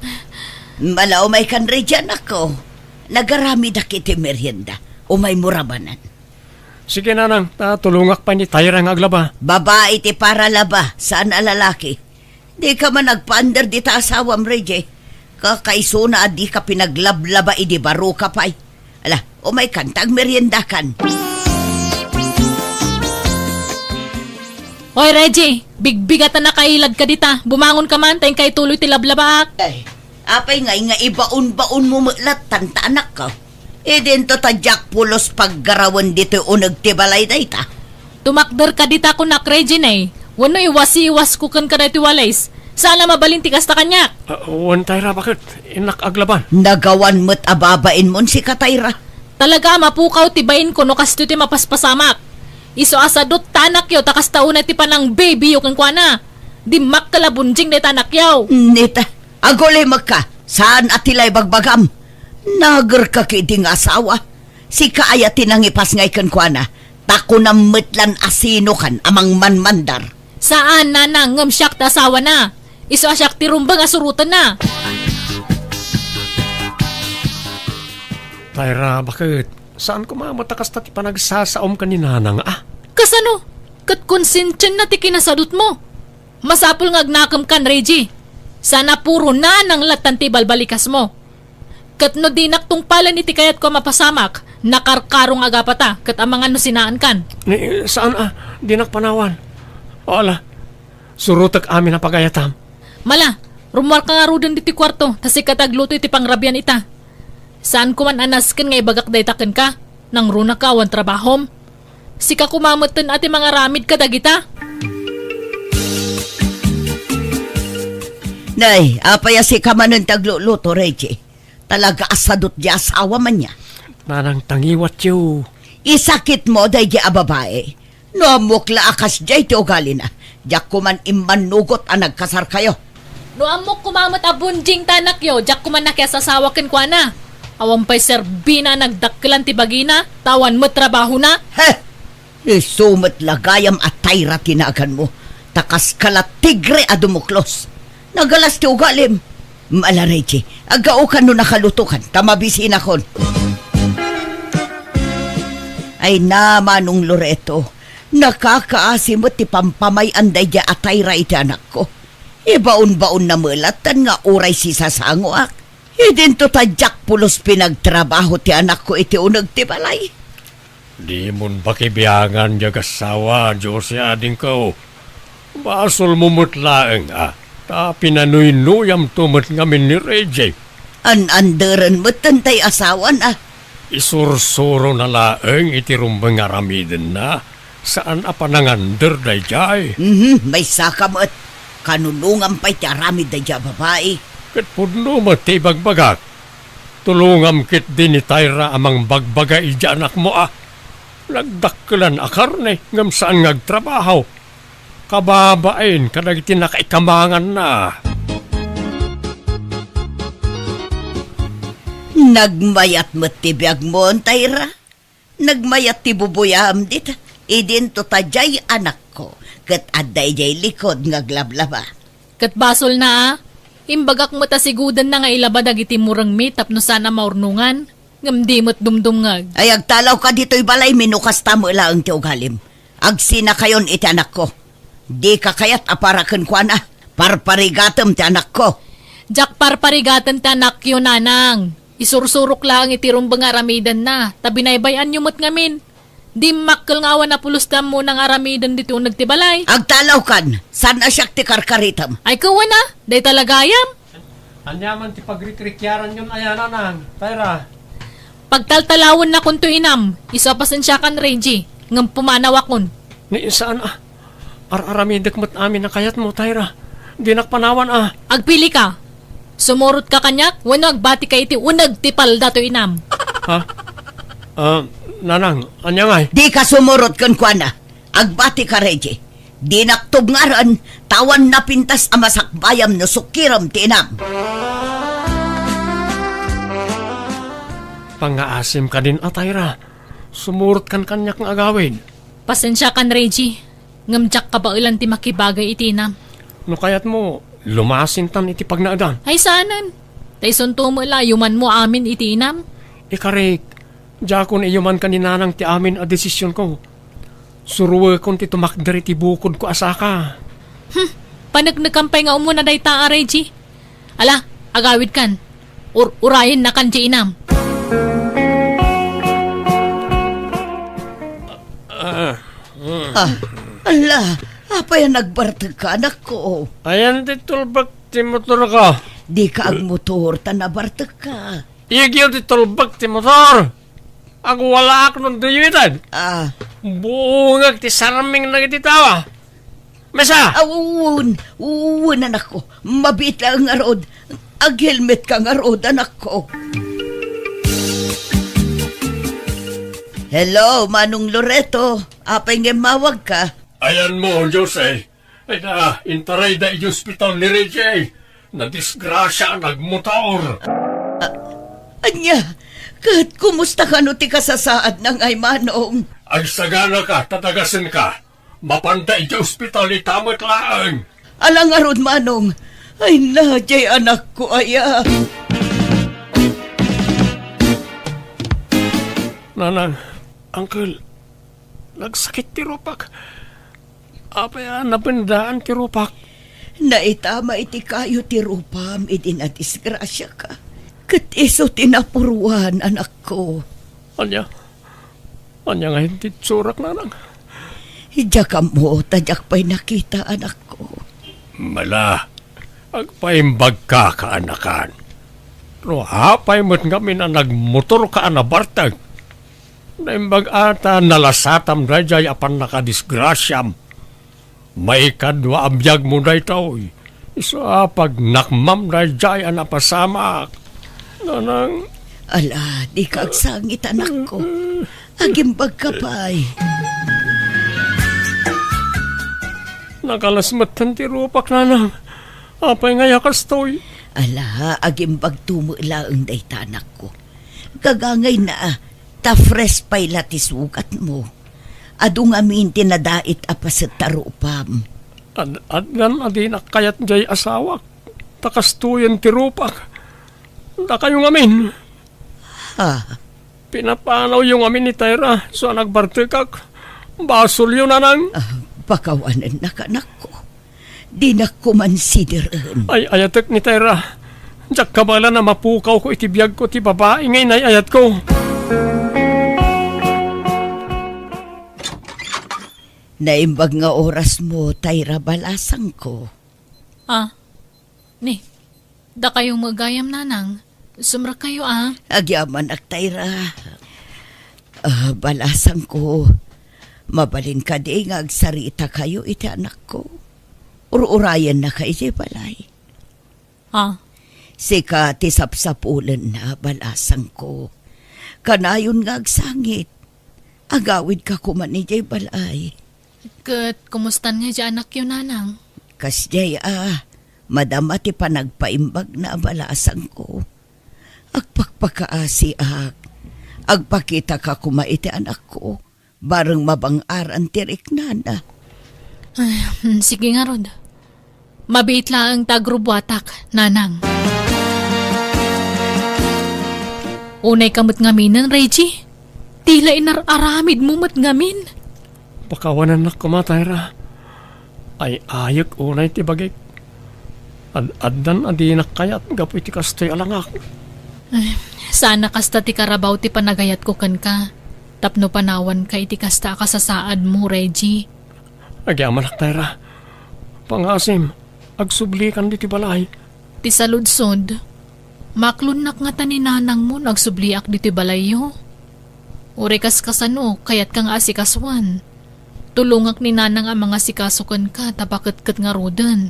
Ala, umaykan, Reggie, anakko. Nagaramidak iti merienda. Umaymo ra manen. Sige, nanang, ta tulongak pay ni Tayra nga aglaba. Babai ti paralaba, saan a lalaki. Dika man agpaandar dita asawam, Reggie. Kakaisuna a dika pinaglablaba idi baroka pay. Ala, umaykan ta agmeriendakan. Oy, Reggie, bigbigatan a kailadka dita. Bumangonka man, ta inka ituloy ti lablabaak. Ay, apay ngay nga ibaon-baonmo met lattan ta anakko? Idinto ta diak pulos paggarawen ditoy uneg ti balay dayta. Tumakderka dita kunak, Regine, wenno iwasiwasko kenka daytoy walis. Saan a mabalin ti kasta kaniak. Ah, wen, Tayra, baket? Innak aglaban. Nagawan met a babainmon sika, Tayra. Talaga a mapukaw ti bainko no kastoy ti mapaspasamak. Isu a sadut ta anakyo ta kasta unay ti panang-babyyo kenkuana. Dimmakkel a bunjing dayta anakyo. Nita, agulimekka, saan a ti la ibagbagam. Nagerka ketdi nga asawa. Sika aya ti nangipasngay kenkuana, ta kunam met lan a sinokan a mangmanmandar. Saan, nanang, ngem siak ti asawana. Isu a siak ti rumbeng a surotenna. Tayra, baket, saan koma met a kasta ti panagsasaom ken ni Nanang, a? Kasano? Ket konsensianna ti kinasadutmo. Masapul nga agnakem kan, Reggie. Saan a puro Nanang lattan ti balbalikasmo. Ket no dinak tungpalen iti kayatko a mapasamak, nakarkaro nga agapata, ket amangan no sinaankan. Ni, saan a, dinak panawan. O ala, surotek amin a pagayatam. Mala, rummuarka ngaruden ditoy kuarto, ta sika ti agluto iti pangrabian ita. Saan koman a nasken nga ibagak dayta kenka, nangrunaka awan trabahom. Sika koma metten a ti mangaramid kadagita. Nay, apay a sika manen ti agluluto, Reggie? Talaga a sadut di asawa man ya. Nanang, tangiwatyo. Isakitmo daydi a babai. No ammok la a kasdiay ti ugalina, diak koman immannugot a nagkasarkayo. No ammok koma met a bunjing ti anakyo, diak koman nakiasasawa kenkuana. Awan pay serbina a nagdakkelan ti bagina, ta awan met trabahona. He! Isu met la gayam a Tayra ti naganmo, ta kaska la tigre a dumuklos. Nagalas ti ugalim. Mala, Reggie, aggaokan no nakalutokan, ta mabisinakon. Ay na, Manong Loreto, nakakaasi met ti pampamay-an daydi a Tayra iti anakko. Ibaon-baonna met latta nga uray sisasangoak. Idinto ta diak pulos pinagtrabaho ti anakko iti uneg ti balay. Dimon pakibiangan diay agassawa, Jose, adingko. Basolmo met laeng a ta pinanuynuyamto met ngamin ni Reggie. An-anderen metten tay asawan a. Isursurona laeng iti rumbeng nga aramidenna. Saan a panangander daydiay. Mhm, maysaka met. Kanunongam pay ti aramid daydiay a babai. Ket pudno met ti ibagbagak. Tulongam ketdi ni Tayra a mangbagbaga idiay anakmo a nagdakkelan a karne ngem saan nga agtrabaho. Kababain kadagiti nakaikamanganna. Nagmayat met ti biagmo, Tayra. Nagmayat ti bubuyam dita. Idinto ta diay anakko, ket adda idiay likod nga aglablaba. Ket basolna a, imbagak met a sigudenna nga ilaba dagiti murengmi tapno saan a maurnongan, ngem di met dumdumngeg. Ay, agtalawka ditoy balaymi no kasta met laeng ti ugalim. Agsinakayon iti anakko. Dika kayat a para kenkuana. Parparigatem ti anakko. Diak parparigaten ti anakyo, Nanang. Isursurok laeng iti rumbeng nga aramidenna, ta binaybay-anyo met ngamin. Dimmakkel nga awan a pulos ti ammona nga aramiden ditoy uneg ti balay. Agtalawkan, saan a siak ti karkaritem. Ay, kawana, dayta la gayam. Ania man ti pagrikrikiaranyon aya, Nanang, Tayra? Pagtaltalawennakonto, inam, isu a pasensiakan, Reggie, ngem pumanawakon. Ni saan a, ar-aramidek met amin a kayatmo, Tayra. Dinak panawan a. Agpilika. Sumurotka kaniak wenno agbatika iti uneg ti paldato, inam. Ha? Ah, Nanang, ania ngay? Dika sumurot kenkuana. Agbatika, Reggie. Dinak tubngaren, ta awan napintas a masakbayam no sukirem ti inam. Pangngaasim kadin a, Tayra. Sumurotkan kaniak nga agawid. Pasensiakan, Reggie. Ngem diak kabaelan ti makibagay iti inam. No kayatmo, lumasintan iti pagnaedan. Ay, saanen. Ta isunto met la a yumanmo amin iti inam. Ikarik, diakon iyumankan ni Nanang ti amin a desisionko. Suroekon ti tumakder iti bukodko a saka. Hmm, paneknekan pay nga umuna dayta a, Reggie. Ala, agawidkan. Ur-, urayennakan ti inam. Ah, mm. Ah, ala, apay a nagbartekka, anakko? Ayan ti tulbek ti motorko. Dika agmotor ta nabartekka. Iyagiw ti tulbek ti motor. Agwalaak no duyuitan. Ah. Buongek ti sarming dagiti tao. Mesa! Ah, wen, wen, anakko. Mabiit laeng ngarud. Aghelmetka ngarud, anakko. Hello, Manong Loreto. Apay nga immawagka? Ayanmo, Jose. Ay na, intarayda iti ospital ni Reggie. Nadisgrasia a nagmotor. Ah, ania? Ket kumusta kano ti kasasaadna ngay, Manong? Agsaganaka ta dagasenka. Mapanda iti ospital ita met laeng. Ala ngarud, Manong. Ay, nadiay anakko aya. Nanang, Uncle, nagsakit ti rupak. Apay a nabendaan ti rupak? Naitama iti kayo ti rupam idi nadisgrasiaka. Ket isu ti napuruan, anakko. Ania? Ania ngayen ti itsurak, nanang? Diak ammo ta diak pay nakita, anakko. Mala, agpaimbagka, kaanakan. No apay met ngamin a nagmotorka a nabartek, naimbag a ta nalasatam daydiay a pannakadisgrasiam. Maikadua a biagmo daytoy. Isu a pagnakmam daydiay a napasamak. Nanang. Ala, dika agsangit, anakko. Agimbagka pay. Nakalas metten ti rupak, nanang. Apay ngay a kastoy? Ala, agimbagto met laeng dayta, anakko. Gagangayna, ta fresh pay la ti sugatmo. Adu ngamin ti nadait a paset ta rupam. Ad-, addan a dinak kayat diay asawak, ta kastoyen ti rupak. Dakayo ngamin. Ha? Pinapanawyo ngamin ni Tyra, isu a nagbartekak. Basolyo, nanang. Ah, pakawanennak, anakko. Dinak koma sideren. Ay-ayatek ni Tyra. Diak kabaelan a mapukawko iti biagko ti babai nga inay-ayatko. Naimbag nga orasmo, Tyra, balasangko. Ah, ni, dakayo met gayam, nanang. Sumrekkayo, a. Agyamanak, Tyra. Ah, balasangko, mabalin kadi nga agsaritakayo iti anakko? Ur-urayennaka idiay balay. Ah. Sika ti sapsapulenna, balasangko. Kanayon nga agsangit. Agawidka koma idiay balay. Ket kumustan nga diay anakyo, nanang? Kasdiay a, madama ti panagpaimbagna, balasangko. Agpakpakaasiak. Agpakitaka koma iti anakko. Bareng mabang-aran ti riknana. Ay, hmm, sige ngarud. Mabiit laeng ta agrubbuatak, nanang. Unayka met ngaminen, Reggie. Tila inar-aramidmo met ngamin. Pakawanennak koma, Tyra. Ay-ayek unay ti bagik. Ad-addan a dinak kayat gapu iti kastoy a langak. Ay, saan a kasta ti karabaw ti panagayatko kenka tapno panawanka iti kasta a kasasaadmo, Reggie. Agyamanak, Tyra. Pangasim, agsublikan ditoy balay. Ti saludsod, maklonnak ngata ni nanangmo no agsubliak ditoy balayyo? Uray kaskasano, kayatka nga asikasuan? Tulongak ni nanang a mangasikaso kenka ta paketket ngaruden.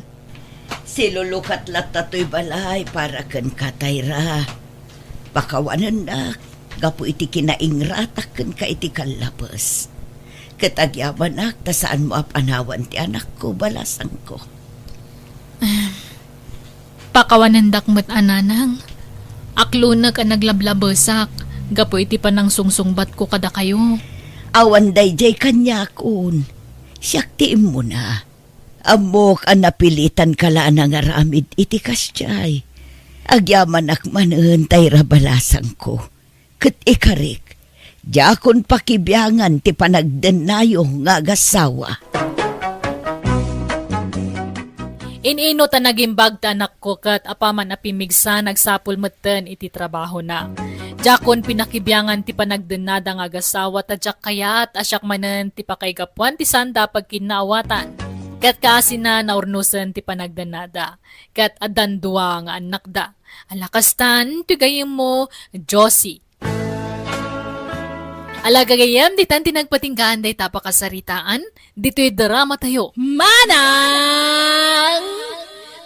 Silulukat latta toy balay para kenka, Tyra. Pakawanennak gapu iti kinaingratak kenka iti kallabes. Ket agyamanak ta saanmo a panawan ti anakko, balasangko. Pakawanendak met a, nanang. Aklonek a naglablabesak gapu iti panangsungsungbatko kadakayo. Awan daydiay kaniakon. Siak ti immuna. Ammok a napilitanka la a nangaramid iti kasdiay. Agyamanak manen, Tyra, balasangko. Ket ikarik, diakon pakibiangan ti panagdennayo nga agassawa. In-ino ta nagimbag ti anakko ket apaman a pimmigsa, nagsapul metten iti trabahona. Diakon pinakibiangan ti panagdennada nga agassawa ta diak kayat a siak manen ti pakaigapuan ti saanda a pagkinnaawatan. Ket kaasina, naurnosen ti panagdennada. Ket addan dua nga annakda. Ala kastan, ti gayyemmo, Josie. Ala gagayyem, ditan ti nagpatinggaan dayta a pakasaritaan, ditoy drama tayo. Manang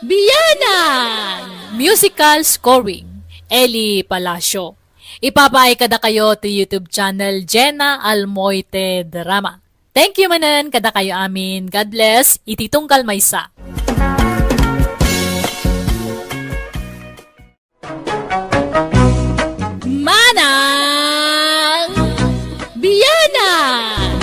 Bianang! Musical scoring, Eli Palacio. Ipapaay kadakayo ti YouTube channel Jenna Almoite Drama. Thank you manen kadakayo amin. God bless. Iti tunggal maysa. Manang Bianang!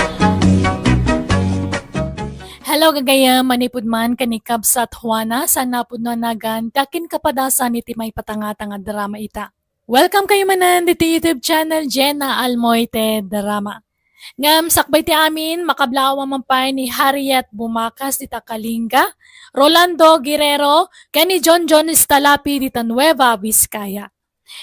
Hello, gagayyem, manipud man ken ni Kabsat Juana, saan a pudno a nagan ti akin kapadasan iti maipatangatang a drama ita. Welcome kayo manen diti YouTube channel Jenna Almoite Drama. Ngem sakbay ti amin, makablaawan man pay ni Harriet Bumakas dita Kalinga, Rolando Guerrero, ken ni John John Stalapi dita Nueva Vizcaya.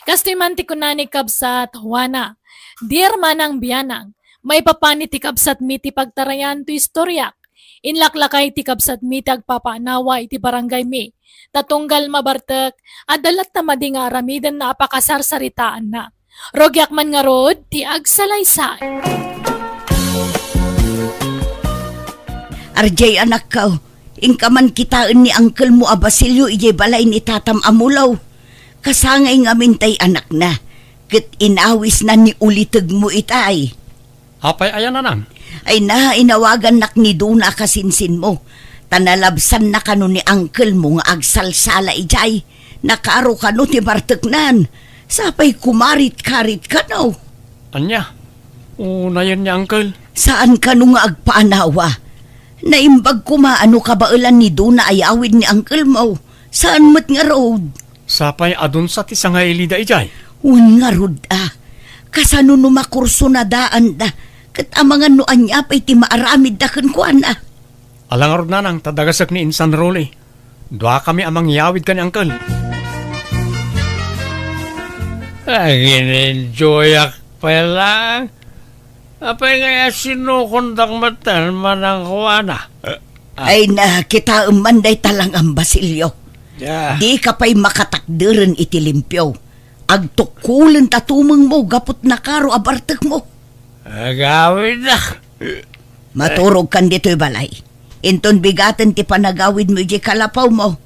Kastoy man ti kuna ni Kabsat Juana, "Dear Manang Bianang, maipapan iti kabsatmi ti pagtarayan to istoriak. Inlaklakay ti kabsatmi ti agpapaanawa iti barangaymi. Ta tunggal mabartek, adda latta madi nga aramidenna a pakasarsaritaanna. Rugiak man ngarud ti agsalaysay." Arjay, anakko, inka man kitaen ni angkelmo a Basilio idiay balay ni tatam a mulo. Kasangay ngamin tay anakna, ket inawisna ni ulitegmo itay. Apay aya, nanang? Ay na, inawagannak ni Duna a kasinsinmo, ta nalabsanna kano ni angkelmo nga agsalsala idiay. Nakaro kano ti barteknan. Sapay kumarit-karit kano. Ania? Unayen ni angkel? Saan kano nga agpaanawa? Naimbag koma a no kabaelan ni Duna a yawid ni angkelmo. Saan met ngarud? Sapay adunsa ti sangailida idiay? Wen ngarud a. Kasano no makursunadaanda? Ket amangan no ania pay ti maaramidda kenkuana? Ala ngarud, nanang, ta dagasek ni Insan Rolly. Duakami a mangyawid ken ni angkel. Agin-enjoyak pay laeng. Apay ngay a sinukondak metten, Manang Juana? Ay na, kitaem man dayta lang, Basilio. Ya. Dika pay makatakderen iti limpio. Agtukkolen ta tumengmo gapu ta nakaro a bartekmo. Agawidnak. Maturogkan ditoy balay. Inton bigaten ti panagawidmo idiay kalapawmo,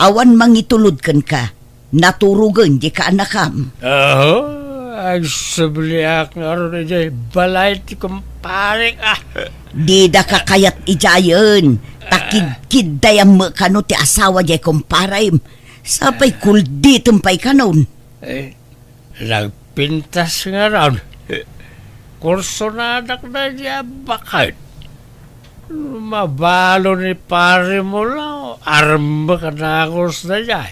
awan mangitulod kenka. Naturogen diay kaanakam. Aho, agsubliak ngarud idiay balay ti kumparek, a. Didaka kayat idiayen, ta kidkiddayam met kano ti asawa diay kumparem. Sapay kulditem pay kanon. Eh, nagpintas ngarud. Kursonadak daydiay a baket. No mabalo ni Pari Mulaw, armek a dagus daydiay.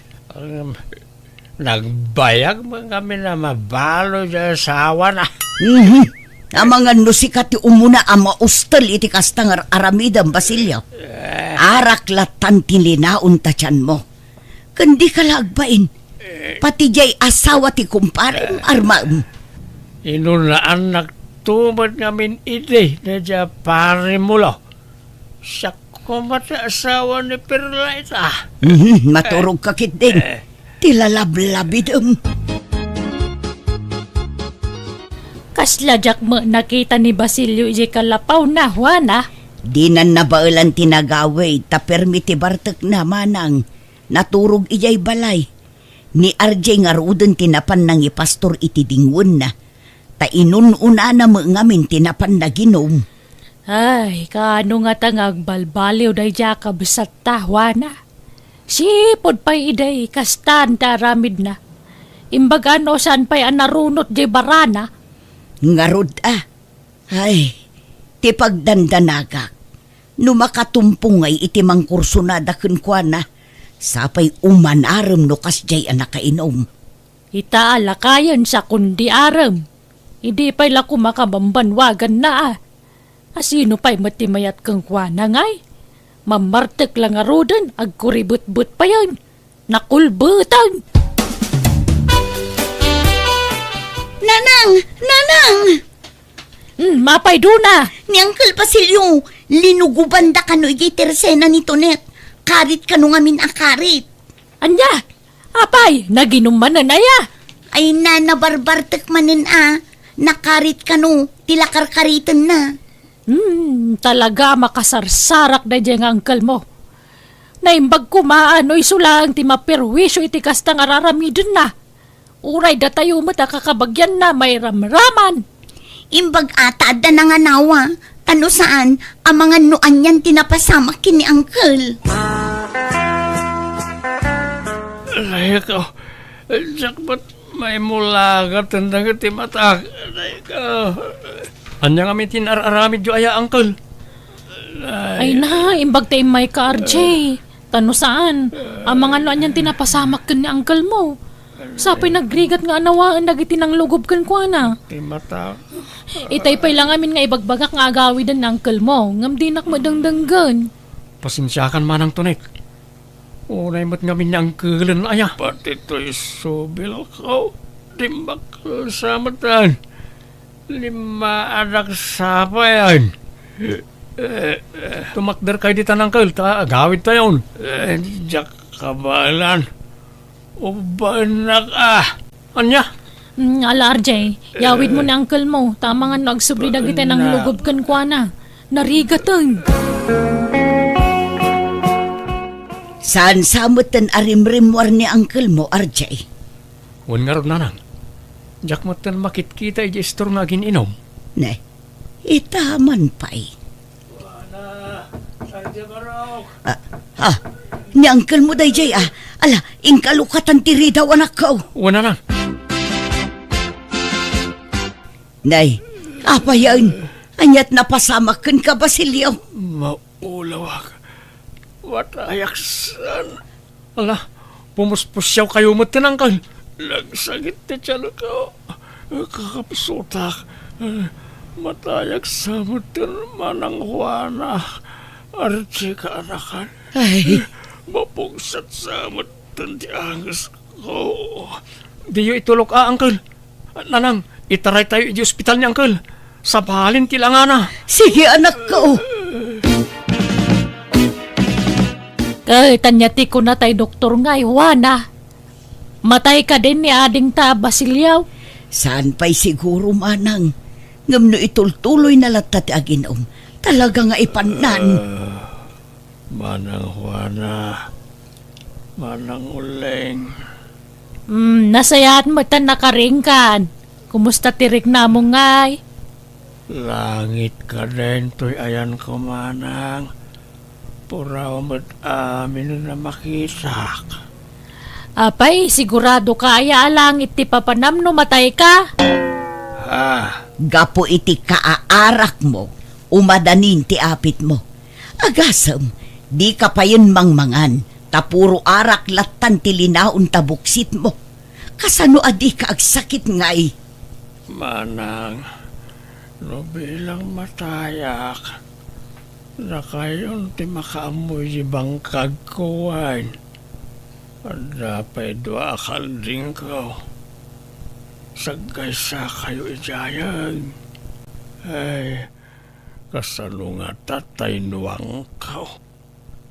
Nagbayag met ngamin a mabalo diay asawana. Mhm. Amangan no sika ti umuna a maustel iti kasta nga ar-aramidem, Basilio. Eh. Arak lattan ti linaon ta tianmo. Ken dika la agbain. Pati diay asawa ti kumparem, armaem. Inunaannak to met ngamin idi daydiay a Pari Mulaw. Siak koma ti asawa ni Perla ita. Mhm, maturogka ketdin. Eh. Ti lalablabidem. Kasla diak met nakita ni Basilio idiay kalapawna, Juana. Dinan nabaelan ti nagawid, ta permi ti bartekna, manang. Naturog idiay balay. Ni R J ngaruden ti napan nangipastor iti dingwenna, ta inun-unana met ngamin ti napan naginum. Ay, kaano ngata nga agbalbaliw daydiay a kabsatta, Juana? Sipud pay idi, kastan ti aramidna. Imbaga no saan pay a narunot diay barana. Ngarud a. Ay, ti pagdandanagak. No makatumpong ngay iti mangkursonada kenkuana, sapay umanarem no kasdiay a nakainum. Ita a lakayen sa kundi arem. Idi pay la koma kabambanwaganna a. Asino pay met ti mayat kenkuana ngay? Mammartek la ngaruden, agkuribetbet payen. Nakulbeteng! Nanang! Nanang! Hmm, mapay duna! Ni Uncle Basilio, linugobanda kano idiay tersena ni Tonet. Karit kano ngamin a karit. Ania? Apay, naginum manen aya? Ay na, nabarbartek manen a. Nakarit kano, ti lakarkaritenna. Hmm, talaga a makasarsarak daydiay nga uncle mo. Naimbag koma no isu laeng ti maperwisyo iti kasta nga ar-aramidenna. Uray datayo met a kakabagianna mairamraman. Imbag a ta adda nanganawa, ta no saan, amangan no anian ti napasamak ken ni uncle. Aray ko, diak met maimulagat dagiti matak. Aray ko. Ania ngamin ti inar-aramidyo aya, uncle? Ay na, imbag ta immayka, R J. Ta no saan, amangan no anian ti napasamak ken ni uncle mo. Sapay nagrigat nga anawaen dagiti nanglugob kenkuana. Ti mata. Itay pay la ngamin nga ibagbagak nga agawiden ni uncle mo, ngem dinak met dengdenggen. Pasensiakan manang Tonet. Unay met ngamin ni uncle-en aya. Pati toy subilko, dimbakkel sa metten. Limmaadak sapayan. Eh, eh. Tumakder kayo ditan, uncle, ta agawid tayon. Eh, diak kabaelan. Ubaennak a. Ania? Mm, ala, R J, yawid mo ni uncle mo, ta amangan no agsubli dagiti nanglugob kenkuana. Narigaten. Saan sa metten a rimrimmuar ni uncle mo, R J? Wen ngarud, nanang. Diak metten makitkita idiay istor nga agin-inom. Ne, ita man pay. Ah, ah, ni uncle mo daydiay, ah. Ala, inka lukatan ti ridaw, anakko. Wen, nanang. Nay, apayen? Aniat napasamak kenka, Basilio? Maulawak. Matayak saan. Ala, pumuspusiaw kayo met ti nangkal. Nagsakit ti tiyanko. Kakapsutak. Matayak sa met ti manang Juana. Arti kaanakan. Ay. Mapugsat sa met ti angesko. Diyo itulok a, uncle. Nanang, itaraytayo iti ospital ni uncle. Sabalin ti langana. Sige, anakko. Ket ania ti kuna tay doktor nga, Juana? Matay kadin ni adingta a Basilio? Saan pay siguro, manang. Ngem no itultuloyna latta ti agin-om, talaga nga ipannan. Ah, Manang Juana, Manang Uling. Mm, nasayaat met a nakaringkan. Kumusta ti riknamo ngay? Langit kadin toy ayanko, manang. Puraw met amin a makitak. Apay, sigurado ka aya a langit ti papanam no matay ka? Ha? Gapu iti kaaarakmo, umadanin ti apitmo. Agasem, dika payen mangmangan, ta puro arak lattan ti linaon ta buksitmo. Kasano a dika agsakit ngay? Manang, no bilang matayak, dakayon ti makaammoy ti bangkagko wen. Adda pay dua a kaldingko. Sagkaysa kayo idiayen. Ay, kasano ngata tay nuangko?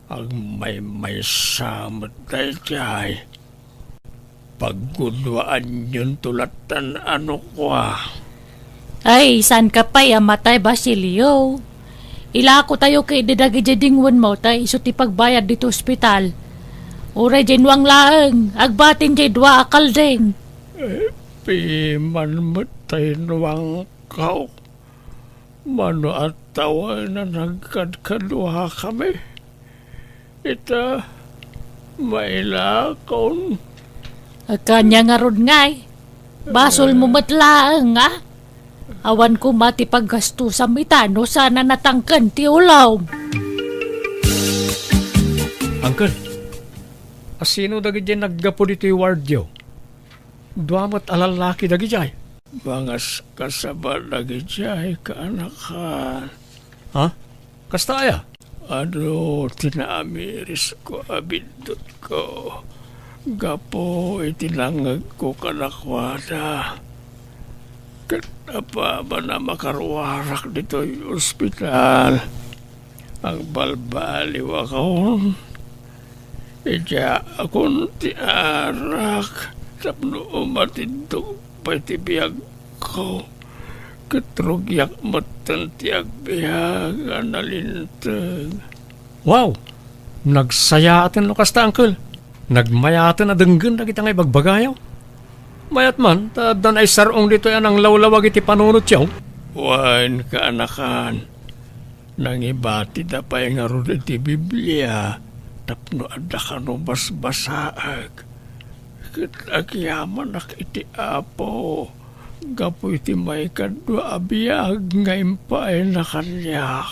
Agmaymaysa met daydiay. Pagguduaanyonto lattan a no kua. Ay, saan ka pay a matay, Basilio? Ilakotayo ketdi dagiti dingwenmo ta isu ti pagbayad ditoy ospital. Uray diay nuang laeng, agbatin diay dua a kalding. Eh, piman met tay nuangko. Mano a tawen a nagkadkaduakami? Ita, mailakon. Ania ngarud ngay? Basolmo met laeng, a? Awan koma ti paggastusam ita no saan a natangken ti ulom. Uncle, a sino dagiti naggapu ditoy wardyo? Dua met a lallaki dagidiay. Mangaskasaba dagidiay, kaanakan. Ha? Kasta aya? Adu ti naamirisko a biddutko gapu iti nangngegko kadakuada. Ket apaman a makaruarak ditoy ospital, agbalbaliwakon. Idiaakon ti arak tapno umatiddog pay ti biagko, ket rugiak metten ti agbiag a nalinteg. Wow! Nagsayaaten no kasta, uncle. Nagmayaten a denggen dagita nga ibagbagayo. Mayat man, ta adda naisar-ong ditoy a nanglawlawag iti panunotyo. Wen, kaanakan, nangibatida pay ngarud iti Biblia tapno adda kano basbasaek. Ket agyamanak iti Apo gapu iti maikadua a biag nga impaayna kaniak.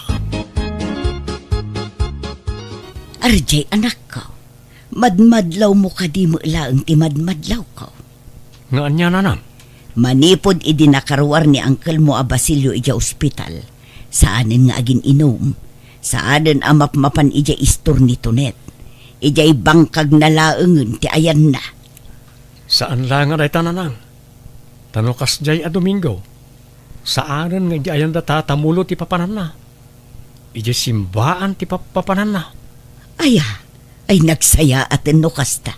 R J, anakko, madmadlawmo kadi met laeng ti madmadlawko? Nga ania, nanang? Manipud idi nakaruar ni angkelmo a Basilio idiay ospital, saanen nga agin-inum. Saanen a mapmapan idiay istor ni Tonet. Idiay bangkagna laengen ti ayanna. Saan la nga dayta, nanang. Ta no kasdiay a Domingo, saanen nga idiay ayanda tatamulo ti papananna. Idiay simbaan ti pappapananna. Aya, ay nagsayaaten no kasta.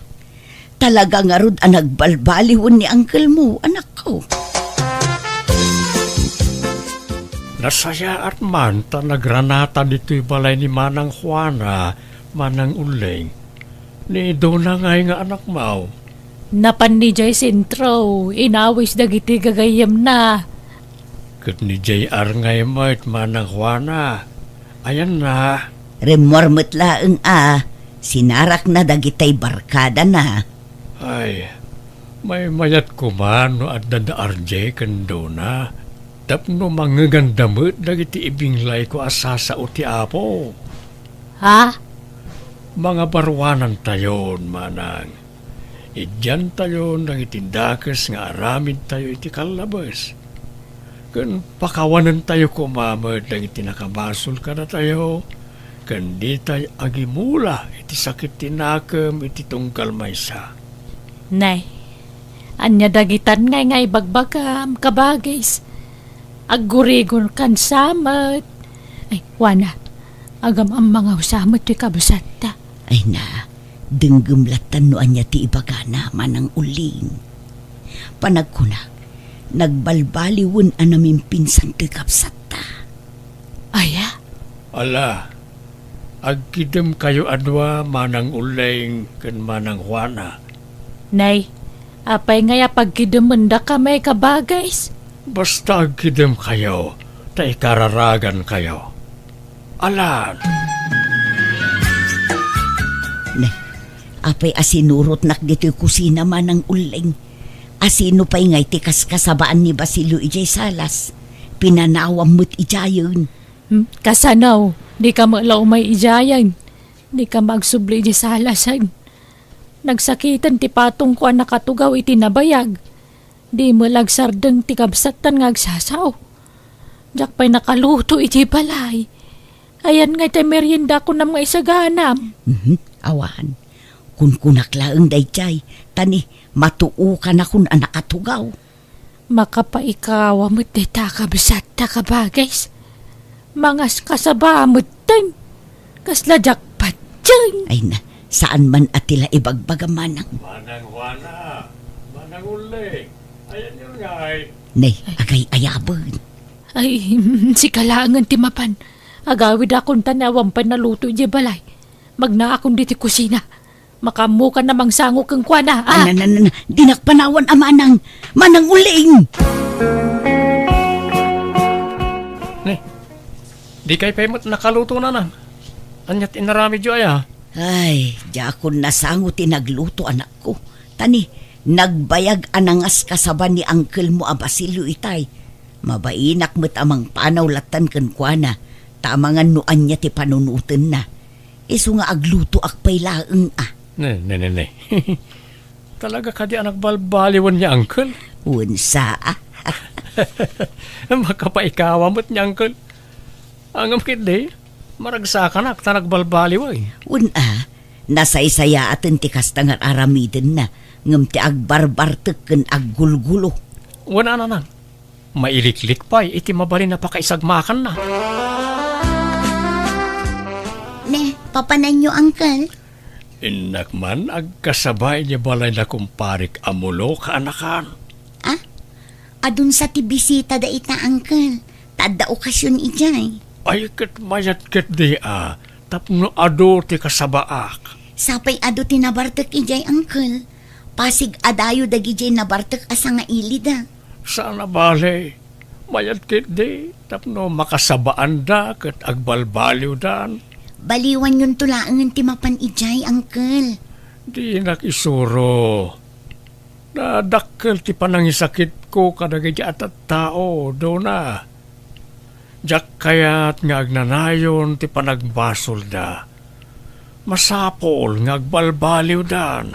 Talaga ngarud a nagbalbaliwen ni angkelmo, anakko. Nasayaat man ta nagranata ditoy balay ni Manang Juana, Manang Uling. Ni Dona ngay nga anakmo? Napan idiay sentro, inawis dagiti gagayyemna. Ket ni J R ngay met, Manang Juana. Ayanna? Rimmuar met laeng a sinarakna dagitay barkadana. Ay, maymayat koma no adda da R J ken Dona tapno mangngeganda met dagiti ibinglayko a sasao ti Apo. Ha? Mangabaruanantayon, manang. Idiantayon dagiti dakes nga aramidtayo iti kallabes. Ken pakawanentayo koma met dagiti nakabasol kadatayo, ken ditay agimula iti sakit ti nakem iti tunggal maysa. Nay, ania dagitan ngay nga ibagbagam, kabagis? Aggurigon kan sa met. Ay, Juana, agam-ammang sa met ti kabsatta. Ay na, denggem lattan no ania ti ibagana, Manang Uling. Panagkunak, nagbalbaliwen a namimpinsan ti kabsatta. Aya? Ala, agkidemkayo a dua, Manang Uling ken Manang Juana. Nay, apay ngay a pagkidemendakami, kabagis? Basta agkidemkayo, ta ikararagankayo. Alan! Ne, apay a sinurotnak ditoy kusina, Manang Uling? Asino pay ngay ti kaskasabaan ni Basilio idiay salas? Pinanawam met idiayen. Hmm, kasano? Dika met la umay idiayen. Dika met agsubli idiay salasen. Nagsakiten ti patongko a nakatugaw iti nabayag. Di met la agsardeng ti kabsattan nga agsasao. Diak pay nakaluto iti balay. Ayan ngay ti merienda kunam nga isaganam. Mhm, awan. Kunkunak laeng daydiay, ta ni matuokanakon a nakatugaw. Makapaikawa met dayta a kabsatta, kabagis. Mangaskasaba metten. Kasla diak patien. Ay na, saan man a ti la ibagbaga, manang. Manang Juana, Manang Uling, ayanyo ngay? Ne, agay-ayaben. Ay, sika laengen ti mapan. Agawidakon ta ni awan pay naluto idiay balay. Magnaakon ditoy kusina. Makaammokan a mangsango kenkuana, a? Na, na, na, na, dinak panawan a manang, Manang Uling! Ne, dikay pay met nakaluto, nanang. Ania ti inaramidyo aya? Ay, diakon nasango ti nagluto, anakko. Ta ni, nagbayag a nangaskasaba ni angkelmo a Basilio itay. Mabainak met a mangpanaw lattan kenkuana, ta amangan no ania ti panunotenna. Isu nga aglutoak pay laeng a. Ne, ne, ne, ne. Talaga kadi a nagbalbaliwen ni Uncle? Wen sa a. Makapaikawa met ni Uncle. Ngem ketdi, maragsakanak ta nagbalbaliwen. Wen a, nasaysayaaten ti kasta nga ar-aramidenna, ngem ti agbarbartek ken aggulgulo. Wen a, nanang. Mailiklik pay iti mabalin a pakaisagmakanna. Ne, papananyo, Uncle? Innak man agkasaba idiay balay da kumparik a Mulo, kaanakan. Ah? Adun sa ti bisita dayta, Uncle. Ta adda okasion idiay. Ay, ket mayat ketdi a, tapno adu ti kasabaak. Sapay adu ti nabartek idiay, Uncle. Pasig a dayo dagidiay nabartek a sangailida. Saan a bale, mayat ketdi tapno makasabaanda ket agbalbaliwdan. Baliwanyonto laengen ti mapan idiay, Uncle. Dinak isuro. Nadakkel ti panangisakitko kadagiti a tattao, Dona. Diak kayat nga agnanayon ti panagbasolda. Masapul nga agbalbaliwdan.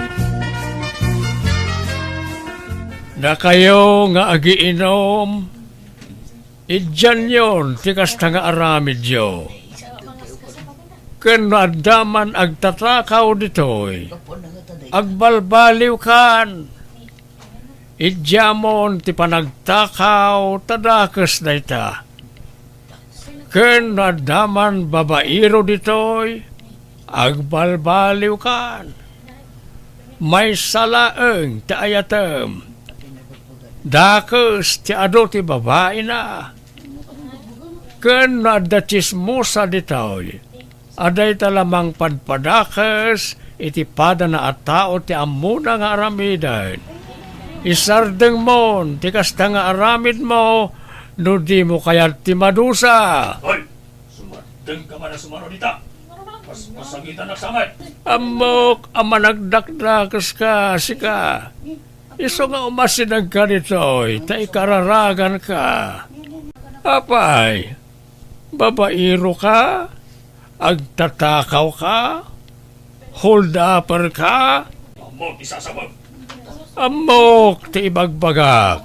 Dakayo nga agiinum, idianyon ti kasta nga aramidyo. Ken no adda man agtatakaw ditoy, agbalbaliwkan. Idiamon ti panagtakaw ta dakes dayta. Ken no adda man babairo ditoy, agbalbaliwkan. Maysa laeng ti ayatem. Dakes ti adu ti babaina. Ken no adda tsismosa ditoy, adda ita la mangpadpadakes iti padana a tao ti ammona nga aramiden. Isardengmon ti kasta nga aramidmo no dimo kayat ti madusa. Hoy! Sumardeng ka man a sumaro dita! Pas-, pasagitan ak sa met! Ammok a managdakdakes ka, sika. Isu nga umasideg ka ditoy, ta ikararagan ka. Apay, babairo ka? Agtatakaw ka? Hold-upper ka? Ammok ti sasabak. Ammok ti ibagbagak.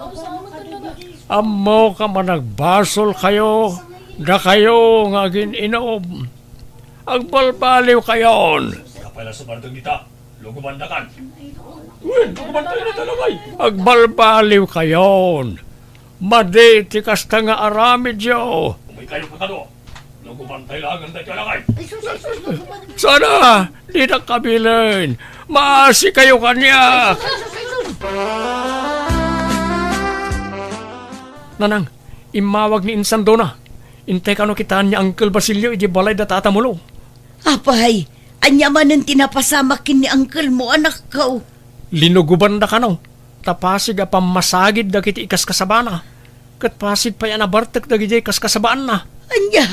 Ammok a managbasol kayo, dakayo nga agin-inom. Agbalbaliw kayon. Apay la sumardeng dita. Lugubandakan. Wen, lugubantayo dita lakay. Agbalbaliw kayon. Madi ti kasta nga aramidyo. Umay kayo kakadua. Lugubantayo laeng daytoy a lakay. Sana, dinak kabilen. Maasi kayo kaniak. Nanang, immawag ni Insandona. Intay kano kitaan ni Uncle Basilio iti balay da Tata Mulo. Apay, ania manen ti napasamak ken ni uncle mo, anakko? Linugobanda kano, ta pasig a pammasagid dagiti ikaskasabana, ket pasig pay a nabartek dagidiay kaskasabaanna. Ania?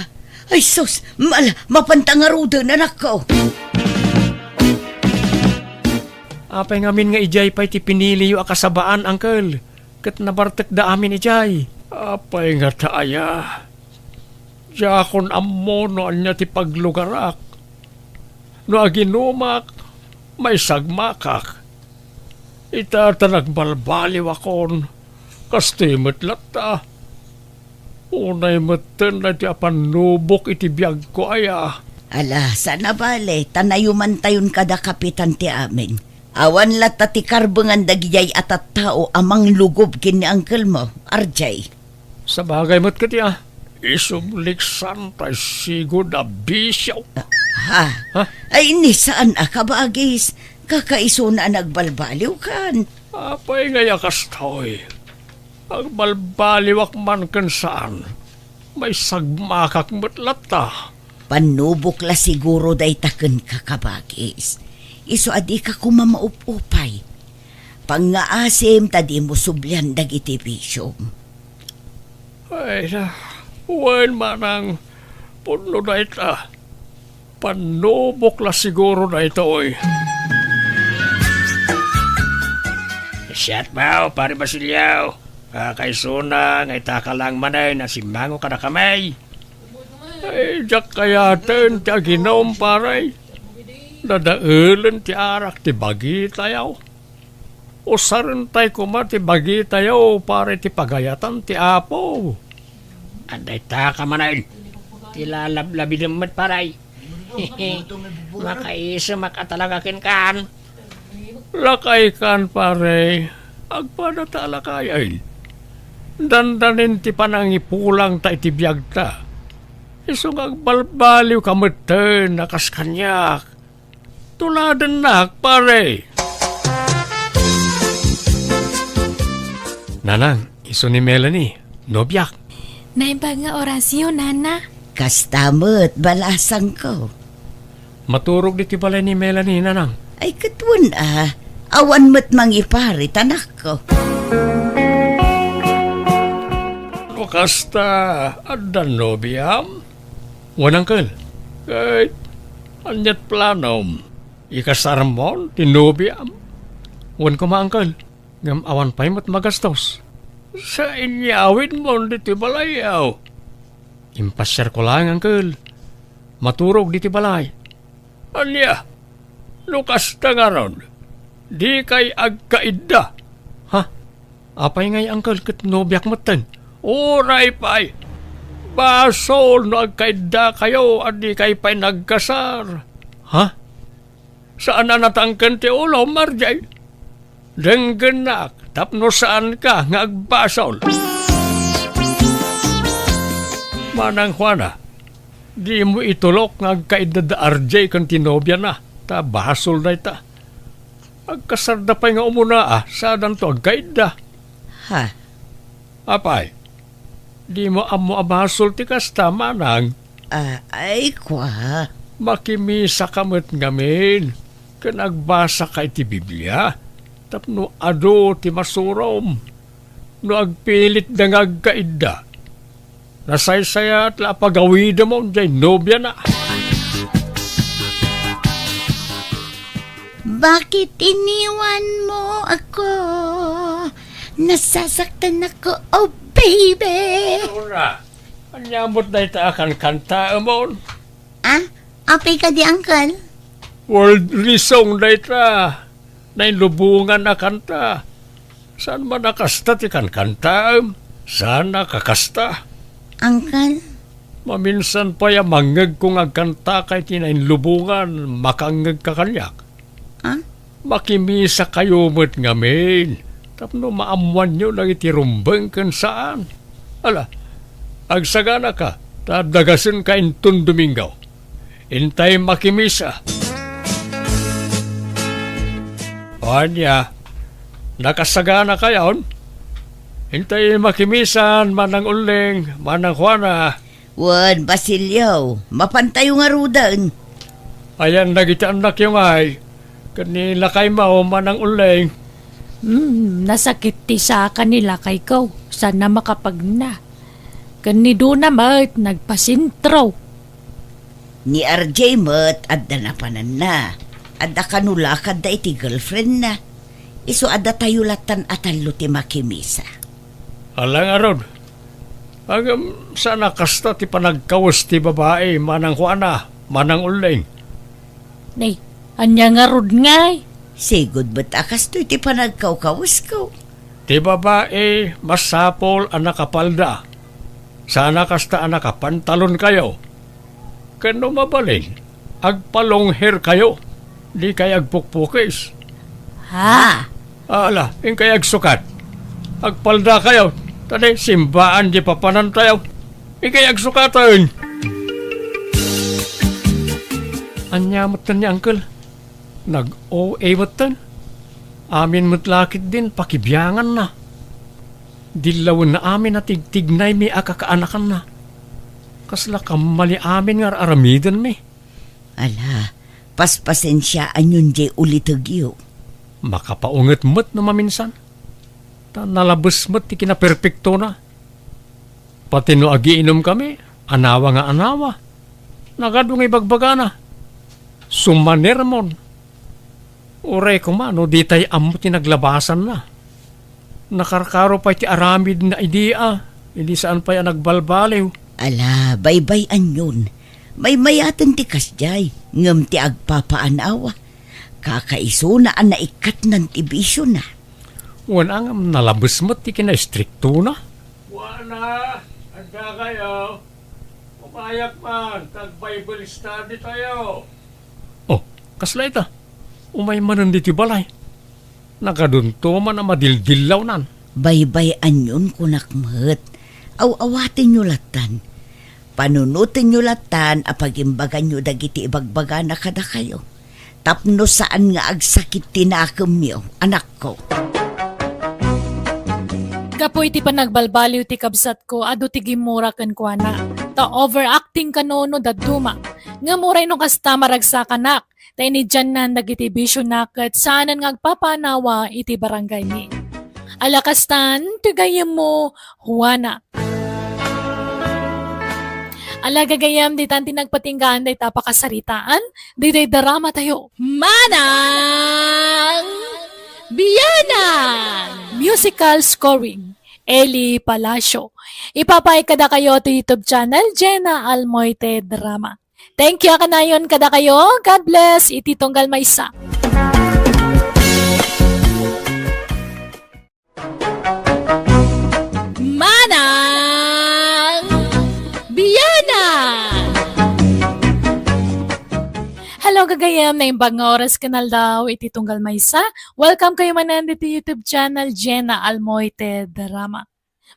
Ay sus, mala, mapanta ngaruden, anakko. Apay ngamin nga idiay pay ti piniliyo a kasabaan, uncle, ket nabartekda amin idiay? Apay ngata aya? Diakon ammo no ania ti paglugarak. No aginumak, maisagmakak. Ita ta nagbalbaliwakon, kastoy met latta. Unay metten daytoy a pannubok iti biagko aya. Ala, saan a bale, ta nayumantayon kada kapitan ti amin. Awan latta ti karbengan dagidiay a tattao a manglugob ken ni uncle mo, R J. Sabagay met ketdi a, isubliksan tay sigud a bisio. Ha? Ha? Ay, ni saan a kabagis, kakaisuna a nagbalbaliwkan. Apay ngay a kastoy? Agbalbaliwak man ken saan, maisagmakak met latta. Pannubok la siguro dayta kenka, kabagis. Isu a dika koma maup-upay. Pangngaasim ta dimo sublian dagiti bisiom. Ay na, wen manang pudno dayta. Pannubok la siguro daytoy. Siak, Pare Basilio. Kakaisuna nga itaka laeng manen a simmango kadakami. Ay, diak kayaten ti aginum, pare. Dadaelen ti arak ti bagitayo. Usarentay koma ti bagitayo para iti pagayatan ti Apo. Adda itaka manen ti lalablabidem met, pare. Makaisemak a talaga kenkan. Lakaykan, pare. Agpada ta a lakayen. Dandanin ti panangipulangta iti biagta. Isu nga agbalbaliwka metten a kas kaniak. Tuladennak, pare. Nanang, isu ni Melanie, nobiak. Naimbag nga orasyo, Nana. Kasta met, balasangko. Maturog ditoy balay ni Melanie, Nanang. Ay, ket wen a. Awan met mangiparit, anakko. No kasta, adda nobiam? Wen, uncle. Ket aniat planom? Ikasarmon ti nobiam? Wen koma, uncle. Ngem awan pay met magastos. Sa inyawidmon ditoy balay, aw? Impasiarko laeng, uncle. Maturog ditoy balay. Ania? No kasta ngarud, dikay agkaidda. Ha? Apay ngay, Uncle, ket nobiak metten? Uray pay. Basol no agkaiddakayo a dikay pay nagkasar. Ha? Saan a natangken ti ulom, R J? Denggennak tapno saanka nga agbasol. Manang Juana, dimo itulok nga agkaidda da R J ken ti nobiana, ta basol dayta. Agkasarda pay nga umuna a, sadanto agkaidda. Ha? Apay, dimo ammo a basol ti kasta, manang? Ah, ay, kua. Makimisaka met ngamin, ken agbasaka iti Biblia, tapno adu ti masurom. No agpilitda nga agkaidda, nasaysayaat la a pagawidem jay nobiana. Bakit iniwan mo ako? Nasasaktan ako, oh baby. Laura, ania met dayta a kankantaemon? Ah, apay kadi, Uncle? Worldly song dayta. Nainlubongan a kanta. Saan man a kasta ti kankantaem? Saan a kakasta? Uncle? Maminsan pay a mangngegko nga agkantaka iti nainlubongan, makangngegka kaniak. Ah? Makimisakayo met ngamin, tapno maammoanyo dagiti rumbeng ken saan. Ala, agsaganaka, ta dagasenka inton Domingo. Intay makimisa. O ania, nakasaganakayon? Intay makimisan, Manang Ulleng, Manang Juana. Wen, Basilio, mapantayo ngaruden. Ayan dagiti annakyo ngay, ken ni lakaymo, Manang Ulleng. Hmm, nasakit ti saka ni lakayko, saan a makapagna. Ken ni Dona met, nagpasentro. Ni R J met, adda napananna. Adda kano lakadda iti girlfriendna. Isu a datayo lattan a tallo ti makimisa. Ala ngarud, ngem saan a kasta ti panagkawes ti babai, Manang Juana, Manang Ulleng. Nay, ania ngarud ngay? Sigud met a kastoy ti panagkawkawesko. Ti babai, masapul a nakapalda. Saan a kasta a nakapantalonkayo. Ken no mabalin, agpa-long hair kayo. Dikay agpukpukis. Ha? Ala, inkay agsukat. Agpalda kayo. Ta di, simbaan di papanantayo. Inkay agsukaten. Ania metten ni Uncle? Nag-O A metten. Amin met la ketdin pakibianganna. Dillawenna amin a tigtignaymi a kakaanakanna. Kasla kammali amin nga ar-aramidenmi. Ala, paspasensiaanyon jay ulitegyo. Makapaunget met no maminsan. Ta nalabes met ti kinaperpektona. Pati no agiinomkami, anawa nga anawa. Nagadu nga ibagbagana. Sumanermon. Uray koma no ditay ammo ti naglabasanna. Nakarkaro pay ti aramidna idi a, idi saan pay a nagbalbaliw. Ala, baybay-anyon. Maymayaten ti kasdiay, ngem ti agpapaanawa, kakaisuna a naikkatnan ti bisiona. Wen, ngem nalabes met ti kinaistriktona. Wana, adda kayo. Umayak man, tag-Bible study tayo. Oh, kasla ita? Umay manen ditoy balay. Nagadunto man a madildillawnan. Baybay-anyon kunak met. Aw-awatenyo lattan. Panunotenyo lattan a pagimbaganyo dagiti ibagbagana kadakayo. Tapno saan nga agsakit ti nakemyo, anakko. Gapu iti panagbalbaliw ti kabsatko, adu ti gimmura kenkuana. Ta overacting kano no dadduma. Ngem uray no kasta maragsakanak, ta inidiannan dagiti bisiona ket saanen nga agpapaanawa iti barangaymi. Ala kastan, ti gayyemmo, Juana. Ala gagayyem, ditan ti nagpatinggaan dayta pakasaritaan, ditoy drama tayo. Manang Bianang! Musical scoring, Eli Palacio. Ipapaay kadakayo ti YouTube channel, Jenna Almoite Drama. Thank you a kanayon kadakayo. God bless. Iti tunggal maysa. Manang Biana! Hello, gagayem. Naimbag nga oras ken aldaw iti tunggal maysa. Welcome kayo manen ditoy YouTube channel, Jenna Almoite Drama.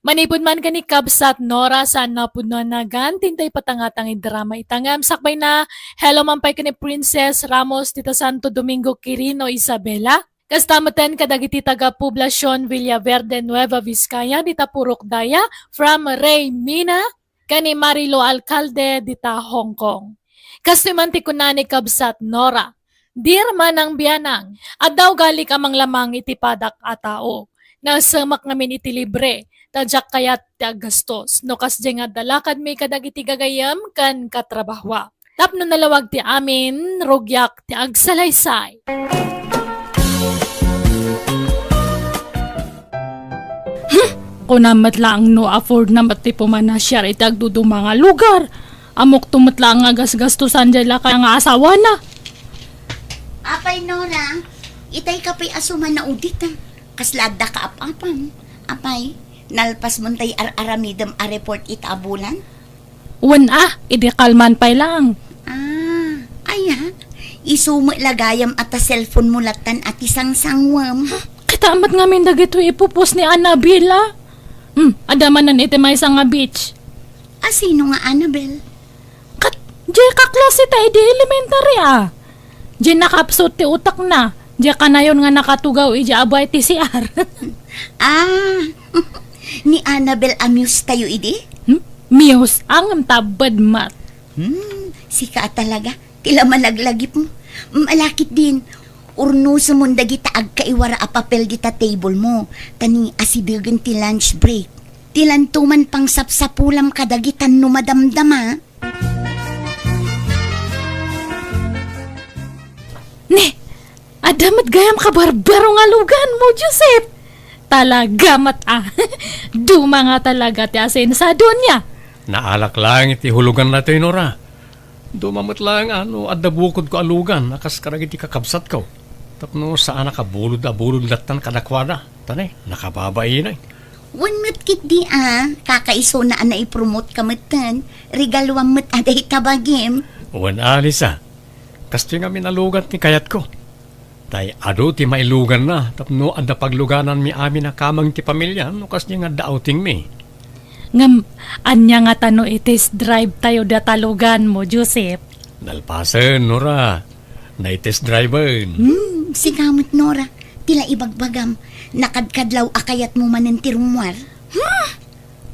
Manipud man ken ni kabsat Nora, saan a pudno a nagan, ti intay patangatang iti drama ita ngem sakbayna, hello man pay ken ni Princess Ramos dita Santo Domingo, Quirino, Isabela. Kasta metten kadagiti taga Poblacion Villaverde, Nueva Vizcaya, dita Purok Daya, from Ray Mina, ken ni Marilo Alcalde, dita Hong Kong. Kastoy man ti kuna ni kabsat Nora, "Dear Manang Bianang, adda ugalik a manglamang iti padak a tao. Nasemak ngamin iti libre, ta diak kayat ti aggastos, no kasdiay nga adda lakadmi kadagiti gagayem ken katrabahoak. Tapno nalawag ti amin, rugiak ti agsalaysay." Hmm, kunam met laeng no afford na met ti pumanasiar iti agduduma nga lugar. Ammok to met laeng nga gasgastosan diay lakay nga asawana. Apay, Nora, itay ka pay a sumanaudit, a. Kasla adda kaap-apam. Apay, nalpas mo tay ar-aramidem a report ita a bulan? Wen a, idi kalman pay laeng. Ah, aya, isu met la gayam a ta cellphone mo lattan a ti sangsangwem. Kita met ngamin dagitoy ipupos ni Annabel a. Hmm, adda manen iti maysa nga beach. A sino nga Annabel? Kat, diay kaklase ta idi elementary a. Diay nakapsut ti utakna. Diay kanayon nga nakatugaw idiay abay ti C R. Ah, ni Annabel a muse tayo idi? Hmm? Muse? Ngem tabbed met. Hmm, sika a talaga. Ti la malaglagip mo. Malakit din. Urnosem mon dagita agkaiwara a papel dita table mo. Ta ni asidegen ti lunch break. Ti lanto man pangsapsapulam kadagitan no madamdama. Ne, adda met gayam kabarbaro nga lugan mo, Joseph. Talaga met a. Duma nga talaga ti asensadonia. Naalak laeng iti hulugan natoy, Nora. Duma met laeng a no adda bukodko a lugan a kas kadagiti kakabsatko. Tapno saanak a bulod a bulod lattan kadakuada. Ta ne, nakababain. Wen met ketdi a, kakaisuna a naipromote ka metten, regaluam met a dayta bagim. Wen a, Lisa. Kastoy ngamin a lugan ti kayatko. Tay adu ti mailuganna tapno adda paglugananmi amin a kameng ti pamilya no kasdiay nga adda outingmi. Ngem, ania ngata no i-test drive tayo data lugan mo, Joseph? Nalpasen, Nora. Nai-test driven. Hmm, sika met, Nora. Ti la ibagbagam, nakadkadlaw a kayatmo manen ti rummuar. Hmm!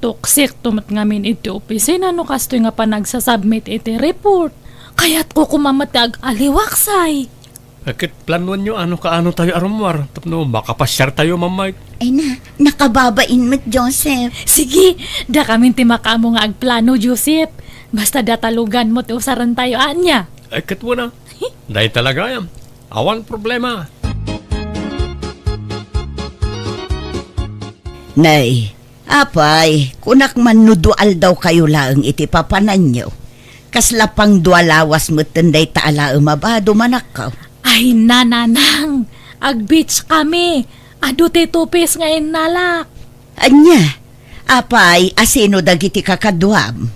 Tuksik to met ngamin iti opisina no kastoy nga panagsasubmit iti report. Kayatko koma met ti ag-aliwaksay. Ket planuanyo a no kaano tayo a rummuar tapno makapasiar tayo, Ma'am Mike? Ay na, nakababain met, Joseph. Sige, dakamin ti makaammo nga agplano, Joseph. Basta data lugan mo ti usaren tayo, ania? Ay, ket wen a. Dayta la gayam. Awan problema. Nay, apay, kunak man no dua aldaw kayo laeng iti papananyo. Kasla pang dua lawas metten dayta a laem a bado, manakko. Ay, nanang, ag-beach kami. Adu ti tupis nga innalak. Ania? Apay, asino dagiti kakaduam?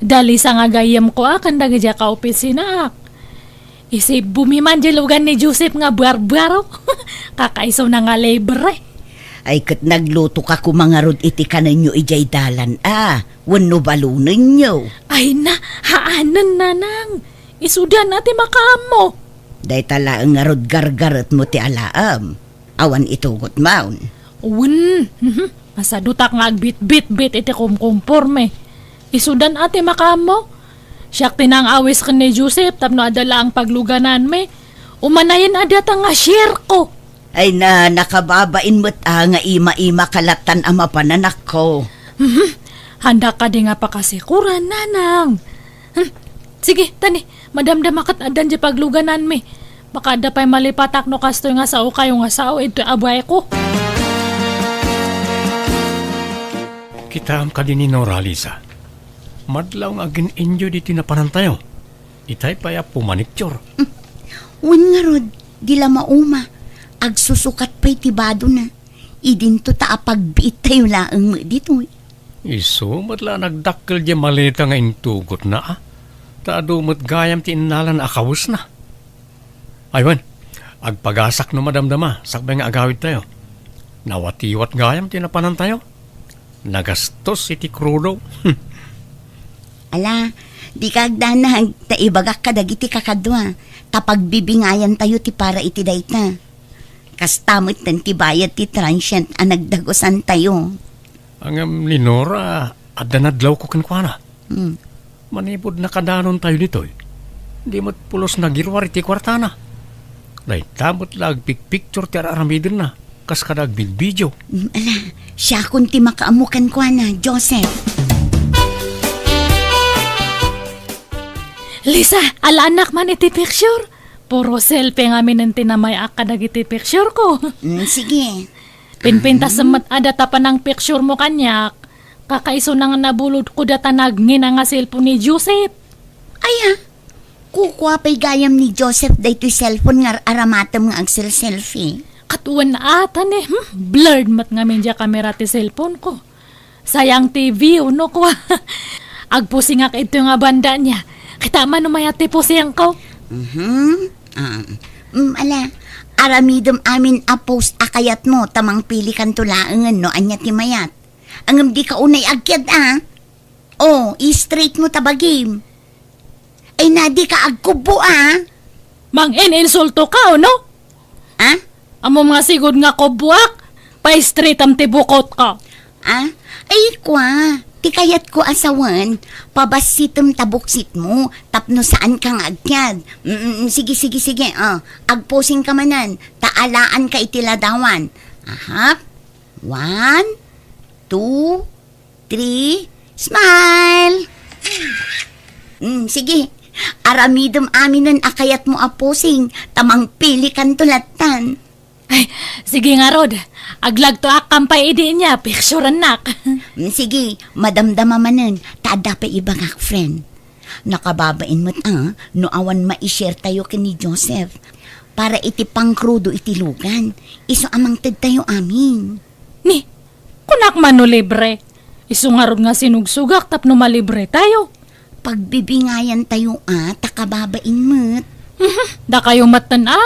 Da Lisa nga gayyemko a ken dagiti a kaopisinaak. Isibbomi man di lugan ni Joseph nga buarbuaro. Kakaisuna nga libre. Ay, ket nagluto ka koma ngarud iti kanenyo idiay dalan a, wenno balonenyo? Ay na, haanen, nanang. Isudan a ti makaammo. Dayta laeng ngarud gargaretmo ti alaem. Awan itugot maon. Wen, mhm. Masadutak nga agbitbitbit iti kumkumporme. Isudan a ti makaammo. Siak ti nang-awis ken ni Joseph tapno adda laeng paglugananmi. Umanayen a data nga share ko. Ay na, nakababain met a nga ima-ima ka lattan a mapananakko. Mhm. Handa kadi nga pakasikuran, nanang. Hmm. Sige, tani, madamdama ket addan di paglugananmi. Baka adda pay malipatak no kastoy nga sao kayo nga sao, ito abayko. Kitaem kadi ni Nora, Lisa. Madlaw nga agin-enjoy ditoy napanantayo. Itay pay a pumanicure. Wen ngarud, di la mauma. Agsusukat pay ti badona. Idinto ta apagbiittayo laeng met ditoy. Isu met la a nagdakkel diay maleta nga intugotna, a. Ta adu met gayam ti innalana a kawesna. Ay wen, agpagasak no madamdama, sakbay nga agawidtayo. Nawatiwat gayam ti napanantayo. Nagastos iti krudo. Ala, dika agdanag, ta ibagak kadagiti kakadua, ta pagbibingayantayo ti para iti dayta. Kasta metten ti bayad ti transient a nagdagusantayo. Ngem ni Nora, adda nadlawko kenkuana. Hmm. Manipud nakadanontayo ditoy, di met pulos nagiruar iti kuartana. Dayta met la agpikpikture ti ar-aramidenna, kas kada agvidvideo. Mm, ala, siakon ti makaammo kenkuana, Joseph. Lisa, alaannak man iti picture. Puro selfie ngamin ti namay-ak kadagiti picture ko. Mm, sige. Pinpintas met adda ta panangpicture mo kaniak. Kakaisuna nga nabulod ko data nagngina nga cellphone ni Joseph. Aya, kukua pay gayam ni Joseph daytoy cellphone nga ar-aramatem nga agselselfie. Ket wen ata ni, hmm? Blurred met ngamin diay kamera ti cellphone ko. Sayang ti view, no, kua. Agpusingak ito nga banda niya. Kita man no mayat ti pusing ko. Mhm. Ah, mm, ala, aramidem amin a post a kayat mo, ta mangpili kanto laengen no ania ti mayat. Ngem dika unay agkiad, a. Oh, i-straight mo ta bagim. Ay na, dika agkubbo, a. Mangin-insulto ka, no? A? Ammom nga sigud nga kubboak, pa-straightam ti bukot ka. A? Ay, kua, ti kayat ko a sawen, pabassitem ta buksit mo, tapno saan ka nga agkiad. Mm, mm, sige, sige, sige, oh, agpusing ka manen, ta alaan ka iti ladawan. Aha. One, two, three, smile! Mm, sige, aramidem aminen a kayat mo a pusing, ta mangpili kanto lattan. Ay, sige ngarud, aglagtoak kampay idi nia, picturennak. Mm, sige, madamdama manen, ta adda pay ibagak, friend. Nakababain met a, no awan mai-share tayo ken ni Joseph. Para iti pangkrudo iti lugan, isu a mangtedtayo amin. Ni, kunak man no libre. Isu ngarud nga sinugsugak tapno malibre tayo. Pagbibingayan tayo a, ta kababain met. Mhm, dakayo metten a.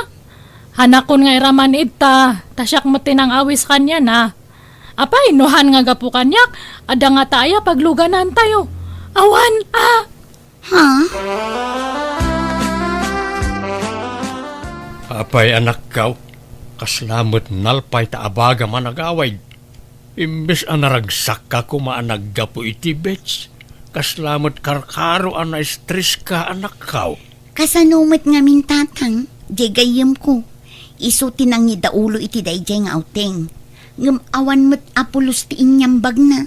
Hanakon nga iraman ita, ta siak met ti nang-awis kaniana. Apay, no han nga gapu kaniak, adda ngata aya pagluganan tayo. Awan a. Ha? Apay, anakko, kasla met nalpay ta abagam a nagawid. Imbes a naragsakka koma a naggapu iti beach, kasla met karkaro a na-stresska, anakko. Kasano met ngamin, tatang, diay gayyemko? Isu ti nangidaulo iti daydiay nga outing. Ngem awan met a pulos ti inyambagna.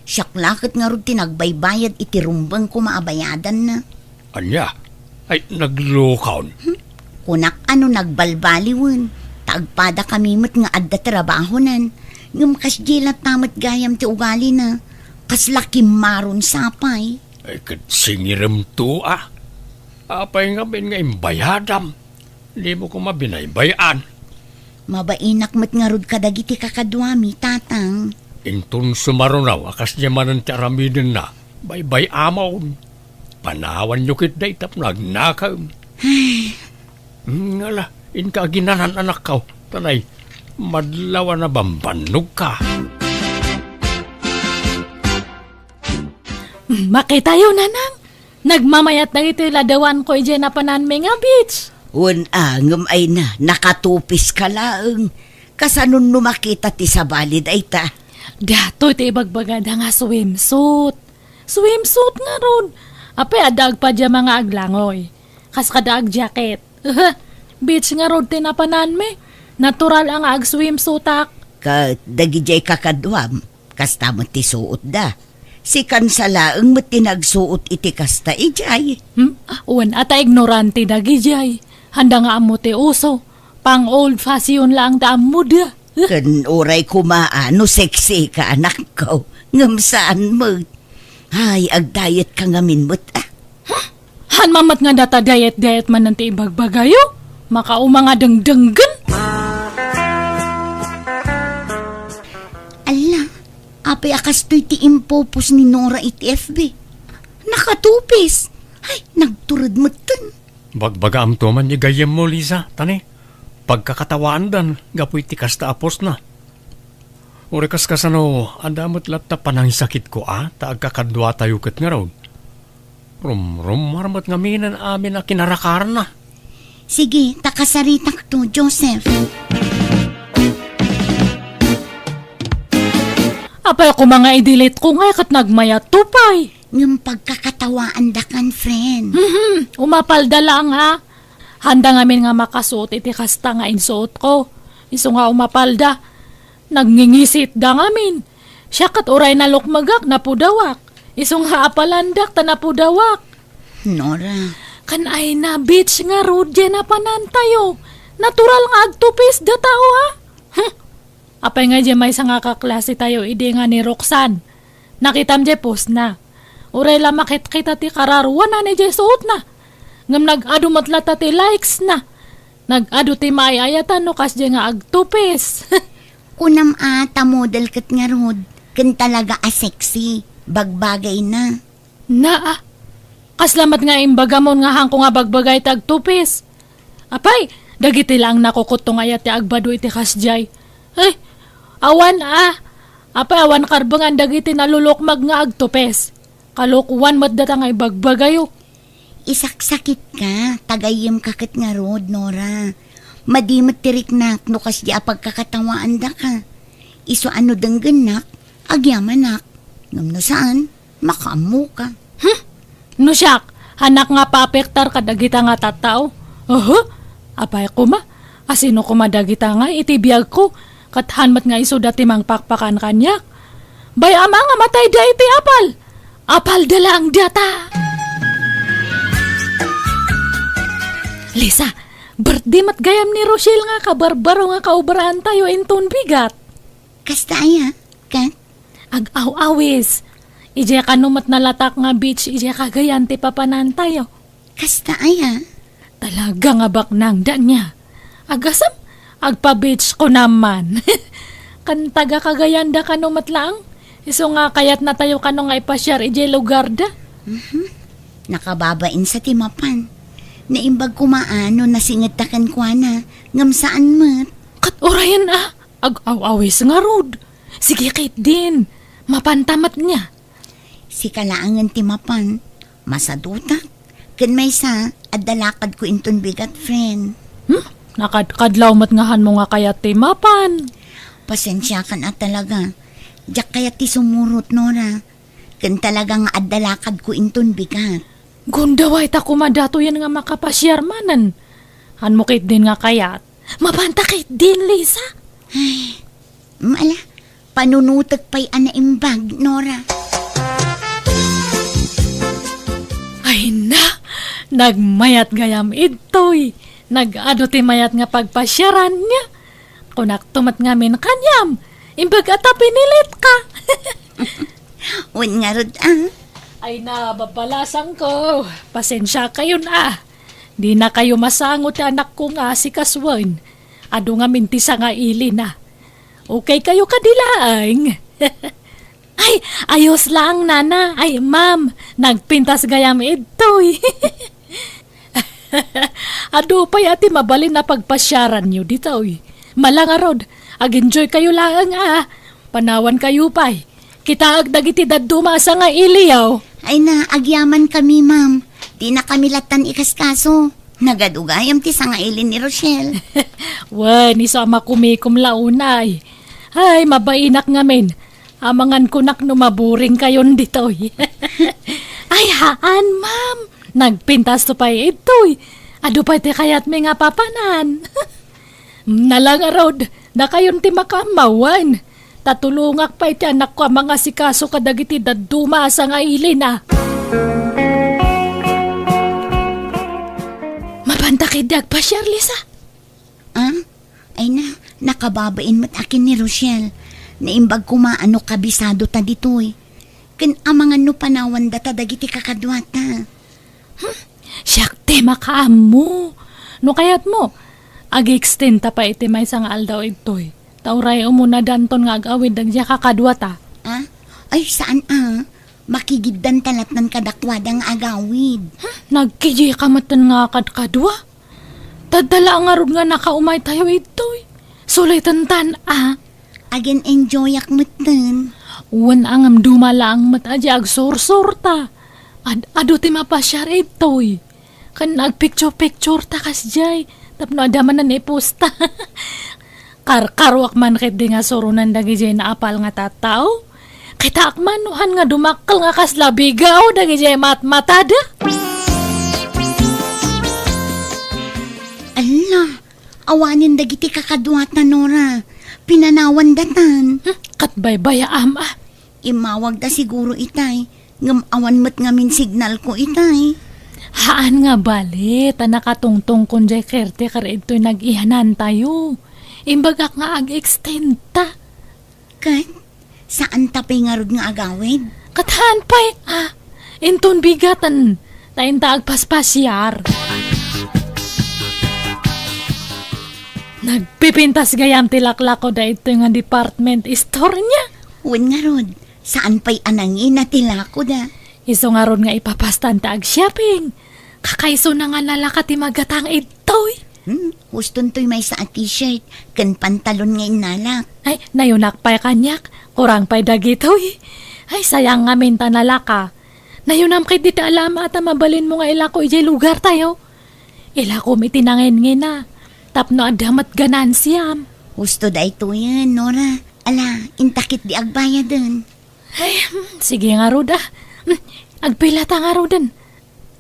Siak la ket ngarud ti nagbaybayad iti rumbeng koma a bayadanna. Ania? Ay, naglukon? Hmm? Kunak a no nagbalbaliwen, ta agpadakami met nga adda trabahonan. Ngem kasdiay latta met gayam ti ugalina. Kasla kimmaron sapay. Ay, ket singiremto a. Apay ngamin nga imbayadam? Dimo koma binaybay-an. Mabainak met ngarud kadagiti kakaduami, tatang. Inton sumaruno a kasdiay manen ti aramidenna, baybay-amon. Panawanyo ketdi tapno agnakem. Ay. Hmm, ala, inka aginanan, anakko. Tanay, madlaw a nabambannogka. Hmm, makitayo, nanang. Nagmamayat dagiti ladawanko idiay napananmi nga beach. Wen a, ngem ay na, nakatupiska laeng. Kasanon no makita ti sabali dayta? Datoy ti ibagbagada nga swimsuit. Swimsuit ngarud. Apay, adda agpadiama nga aglangoy. Kas kada agjacket. Beach ngarud ti napananmi. Natural a nga agswimsuitak. Ket dagidiay kakaduam, kasta met ti suotda. Si Kansa laeng met ti nagsuot iti kasta idiay. Hmm? Wen a ta ignorante dagidiay. Handa nga ammo ti uso. Pang old fashion laeng ti ammoda. Ken uray koma a no sexy ka, anakko, ngem saan met. Ay, agdiet ka ngamin met, a. Huh? Haan man met nga data diet-diet manen ti ibagbagayo. Makauma nga dengdenggen. Alla, apay a kastoy ti impopos ni Nora iti F B? Nakatupis. Ay, nagtured metten. Bagbagaamto man ni gayyemmo, Liza, tani. Pagkakatawaandan gapu iti kasta a postna. Uray kas kasano, adda met latta panangisakitko a ta agkakaduatayo ket ngarud. Rumrummar met ngamin amin a kinarakarna. Sige, ta kasaritakto, Joseph. Apay koma nga i-delete ko ngay ket nagmayatto pay. Ngem pagkakatawaandakan, friend. Mhm, umapalda laeng a. Haanda ngamin nga makasuot iti kasta nga insuotko. Isu nga umapalda, nagngingisitda ngamin. Siak ket uray nalukmegak, napudawak. Isu nga apalandak ta napudawak. Nora. Kan ay na, beach ngarud, diay napanantayo. Natural nga agtupis datayo, ha? Hmm. Apay nga diay maysa nga kaklasetayo idi nga ni Roxanne. Nakitam diay postna. Uray la makitkita ti kararuana idiay suotna. Ngem nag-adu met latta ti likesna. Nag-adu ti maay-ayatan no kasdiay nga agtupis. Kunam a ta model ket ngarud, ken talaga a sexy. Bagbagayna. Naa, kasla met nga imbagamon nga haanko nga bagbagay ti agtupis. Apay, dagiti laeng nakukutto nga ayat ti agbado iti kasdiay. Ay, awan a. Apay, awan karbengan dagiti nalulukmag nga agtupis. Kalokoan met data nga ibagbagayo. Isaksakitka, ta gayyemka ket ngarud, Nora. Madi met ti riknak no kasdiay a pagkakatawaandaka. Isu a no denggennak, agyamanak. Ngem no saan, makaammoka. Hmm? No siak, haanak nga paapektar kadagita nga tattao. Oho, apay koma, asino koma dagita nga iti biagko, ket haan met nga isuda ti mangpakpakan kaniak? Bay-am a nga matayda iti apal. Apalda laeng data. Lisa, birthday met gayam ni Rochelle nga kabarbaro nga kaobraantayo inton bigat. Kasta aya, ket? Ag-aw-awis. Idiay kano met nalatak nga beach idiay Cagayan ti papanantayo. Kasta aya? Talaga nga baknang, Dania. Agasem, agpa-beach ko naman. Kan taga-Cagayan da kano met laeng. Isu nga kayatnatayo kano nga ipasiar idiay lugarda. Mhm. Nakababain sa ti mapan. Naimbag koma a no nasingedta kenkuana, ngem saan met. Ket urayen a, ag-aw-awis ngarud. Sige ketdin, mapanta met nia. Sika laengen ti mapan, masadutak. Ken maysa, adda lakadko inton bigat, friend. Hmm? Nakadkadlaw met nga hanmo nga kayat ti mapan. Pasensiakan a talaga. Diak kayat ti sumurot, Nora. Ken talaga nga adda lakadko inton bigat. Gundaway ta koma datoyen nga makapasiar manen. Hanmo ketdin nga kayat. Mapanta ketdin, Lisa? Ay, mm, ala, panunutek pay a naimbag, Nora. Ay na, nagmayat gayam idtoy. Nag-adu ti mayat nga pagpasiaran nia. Kunakto met ngamin kaniam, imbag a ta pinilitka. Wen ngarud, ah. Ay na, babalasangko. Pasensiakayon, ah. Dinakayo masango ti anakko nga asikasuen. Adu ngamin ti sangailina. Okay kayo kadi laeng? Ay, ayos laeng, nana. Ay, ma'am, nagpintas gayam idtoy. Adu pay a ti mabalin a pagpasiaranyo ditoy. Malangarod, ag-enjoy kayo laeng, ah. Panawan kayo pay. Kitaek dagiti dadduma a sangailiyo. Ay na, agyaman kami, ma'am. Dina kami lattan ikaskaso. Nagadu gayam ti sangaili ni Rochelle. Wen, isu a makumikom la unay. Ay, mabainak ngamin. Amangan kunak no maburing kayon ditoy. Ay, haan, ma'am. Nagpintas to pay itoy. Adu pay ti kayatmi nga papanan. Nalangarod, dakayon ti makaammawan. Ta tulongak pay ti anakko a mangasikaso kadagiti dadduma a sangailina. Mapanta ketdi agpasiar, Lisa? Ah? Ay na, nakababain met a ken ni Rochelle. Naimbag koma a no kabisado ta ditoy. Ken amangan no panawan data dagiti kakaduata. Hmm? Siak ti makaammo. No kayatmo, ag-extend ta pay iti maysa nga aldaw ditoy. Ta uray umuna danton nga ag-awid dagiti kakaduata. Ah? Ay, saan a? Makigiddan ta latnan kadakuada nga agawid. Hmm, nagkijika metten nga kadkadua? Tadda la ngarud nga nakaumay tayo ditoy. Sulitan tan a. Agin-enjoyak metten. Wen a ngem duma laeng met a di agsursurta. Ad-adu ti mapasiar ditoy. Ken agpicture-picture ta kasdiay tapno adda manen iposta. Karkaruak man ketdi nga suronen dagijay naapal nga tattao. Kitaak man no han nga dumakkel nga kasla bigaw dagijay matmatada. Alla, awanen dagiti kakaduata, Nora. Pinanawan datan. Hmm, ket baybayaam a. Immawagda siguro itay, ngem awan met ngamin signalko itay. Haan nga bale, ta nakatungtongkon jay caretaker ditoy nag-iyanantayo. Imbagak nga ag-extend ta. Ket, saan ta pay ngarud nga agawid? Ket haan pay, ah, inton bigaten, ta inta agpaspasiar. Nagpipintas gayam ti laklako daytoy nga department store niya. Wen ngarud, saan pay a nangina ti lakoda. Isu ngarud nga ipapastan ta ag-shopping. Kakaisuna nga nalaka ti magatang ditoy. Hmm, huston toy maysa a t-shirt ken pantalon nga innalak. Ay, nayunak pay kaniak. Kurang pay dagitoy. Ay, sayang ngamin ta nalaka. Nayunam ketdi ti alama ta mabalinmo nga ilako idiay lugartayo. Ilakom iti nangingina. Tapno adda met ganansiam. Husto daytoyen, Nora. Ala, inta ketdi agbayaden. Ay, hmm, sige ngarud a. Hmm, agpila ta ngaruden.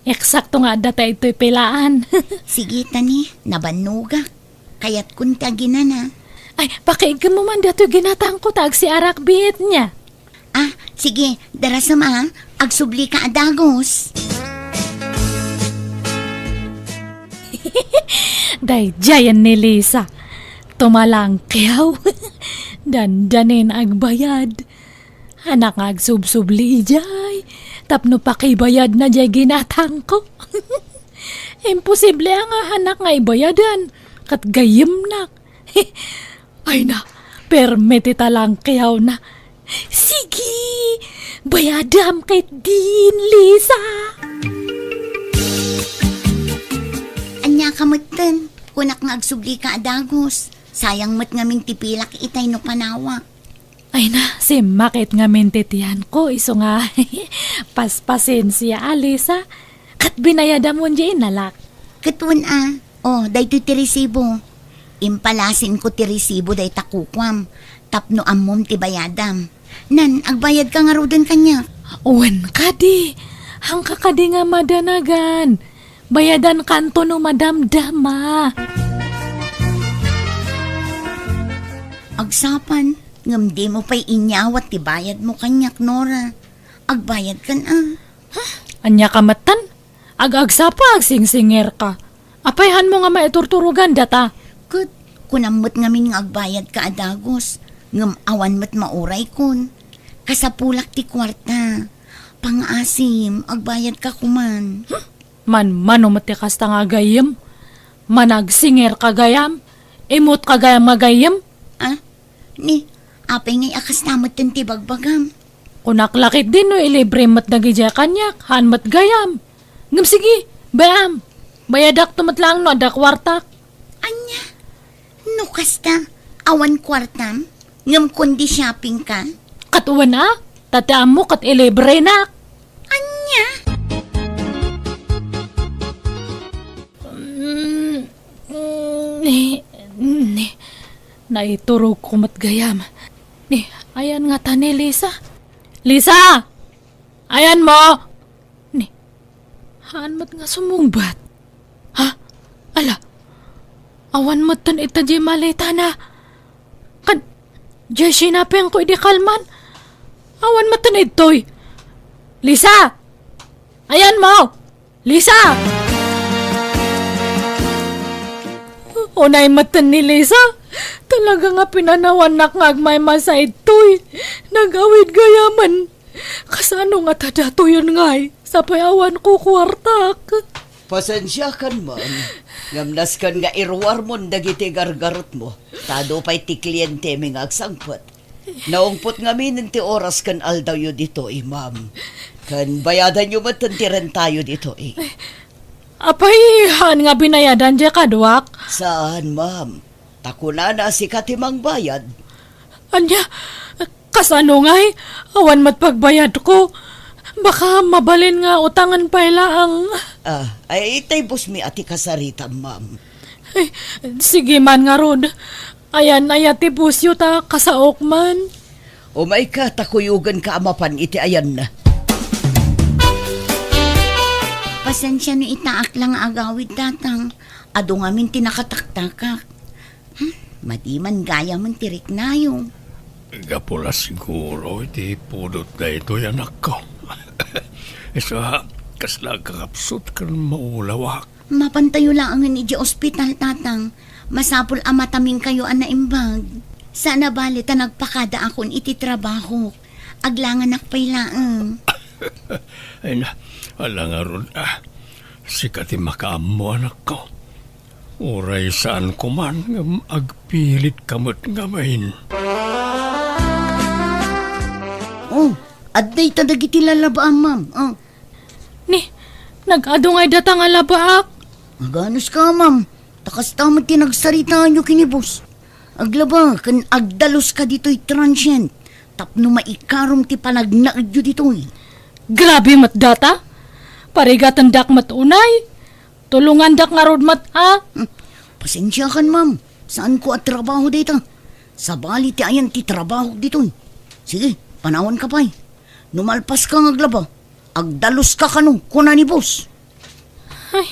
Eksakto nga adda ta ditoy pilaan. Sige, tani, nabannogak. Kayatkon ti aginana. Ay, pakiiggemmo man datoy ginatangko ta agsiarak biit niya. Ah, sige, darasem a, agsubli ka a dagus. Daydiayen ni Lisa. Tumalangkiaw. Dandanin agbayad. Anak nga agsubsubli idiay, tapno pakibayadna diay ginatangko. Imposible a nga anak nga ibayadan, ket gayyemnak. Ay na, permi ti talangkiawna. Sige, bayadam ketdin, Lisa. Ania ka metten, kunak nga agsubli ka a dagus. Sayang met ngamin ti pilak itay no panawak. Ay na, simmakit ngamin ti tiyanko, isu nga paspasensia, Alisa. Ket binayadam wen diay innalak? Ket wen a, o, daytoy ti resibo. Impalasinko ti resibo dayta kukuam, tapno ammom ti bayadam. Nan, agbayadka ngaruden kaniak. Wen kadi, haanka kadi nga madanagan. Bayadankanto no madamdama. Agsapan, ngem dimo pay inyawat ti bayadmo kaniak, Nora. Agbayadkan a. Huh? Ania ka metten? Ag-agsapa, agsingsingerka. Apay haanmo nga maiturturogan data? Ket, kunam met ngamin nga agbayadka a dagus, ngem awan met mauraykon. Kasapulak ti kuarta. Pangaasim, agbayadka koman. Huh? Manmano met ti kasta nga gayyem? Managsingerka gayam? Imutka gayam nga gayyem? Ah? Ni, apay ngay a kasta metten ti bagbagam? Kunak la ketdi no ilibre met dagidiay kaniak, haan met gayam. Ngem sige, bay-am. Bayadakto met laeng no adda kuartak. Ania? No kasta, awan kuartam? Ngem kundi shopping ka? Ket wen a, ta ti ammo ket ilibrenak. Ania? Mm, mm, ni, ni, naiturogko met gayam. Ni, ayan ngata ni Lisa. Lisa! Ayanmo! Ni, haan met nga sumungbat. Ha? Ala, awan metten ita diay maletana. Kan, diay sinapengko idi kalman. Awan metten idtoy. Lisa! Ayanmo! Lisa! Unay metten ni Lisa. Talaga nga pinanawannak nga agmaymaysa idtoy. Nag-awid gayamen. Kasano ngata datoyen ngay? Sapay awan ko kuartak. Pasensiakan man, ngem nasken nga iruarmon dagiti gargarutmo, ta adu pay ti klientemi nga agsangpet. Naungpot ngamin ti oras ken aldawyo ditoy, ma'am. Ken bayadanyo met ti rentayo ditoy. Apay, haan nga binayadan diay kaduak? Saan, ma'am. Ta kunana, sika ti mangbayad. Ania? Kasano ngay? Awan met pagbayadko. Baka mabalin nga utangen pay laeng. Ah, ay, tay bossmi a ti kasaritam, ma'am. Ay, sige man ngarud. Ayan aya ti bossyo ta kasaok man. Umayka, ta kuyogenka a mapan iti ayanna. Pasensia no itaak la nga agawid, Tatang. Adu ngamin ti nakataktakak. Hmm, madi man gayam ti riknayo. Gapu la siguro iti pudot daytoy, anakko. Isu a, kasla agkakapsut ken maulawak. Mapantayo laengen idiay ospital, Tatang. Masapul a mataminkayo a naimbag. Saan a bale ta nagpakadaakon iti trabahok. Aglanganak pay laeng. Ay na, ala ngarud, ah. Sika ti makaammo, anakko. Uray saanko man ngem agpilitka met ngamin. Oh, adda ita dagiti lalabaam, ma'am. Oh. Ni, nag-adu ngay data nga labaak. Aganuska, ma'am. Ta kasta met ti nagsaritaanyo ken ni boss. Aglaba ken agdaluska ditoy transient tapno maikarom ti panagnaedyo ditoy. Grabe met data. Parigatendak met unay. Tulongandak ngarud met a. Hmm. Pasensiakan, ma'am. Saanko a trabaho dayta. Sabali ti ayan ti trabahok ditoy. Sige, panawanka pay. No malpaska nga aglaba, agdaluska kano, kuna ni boss. Ay,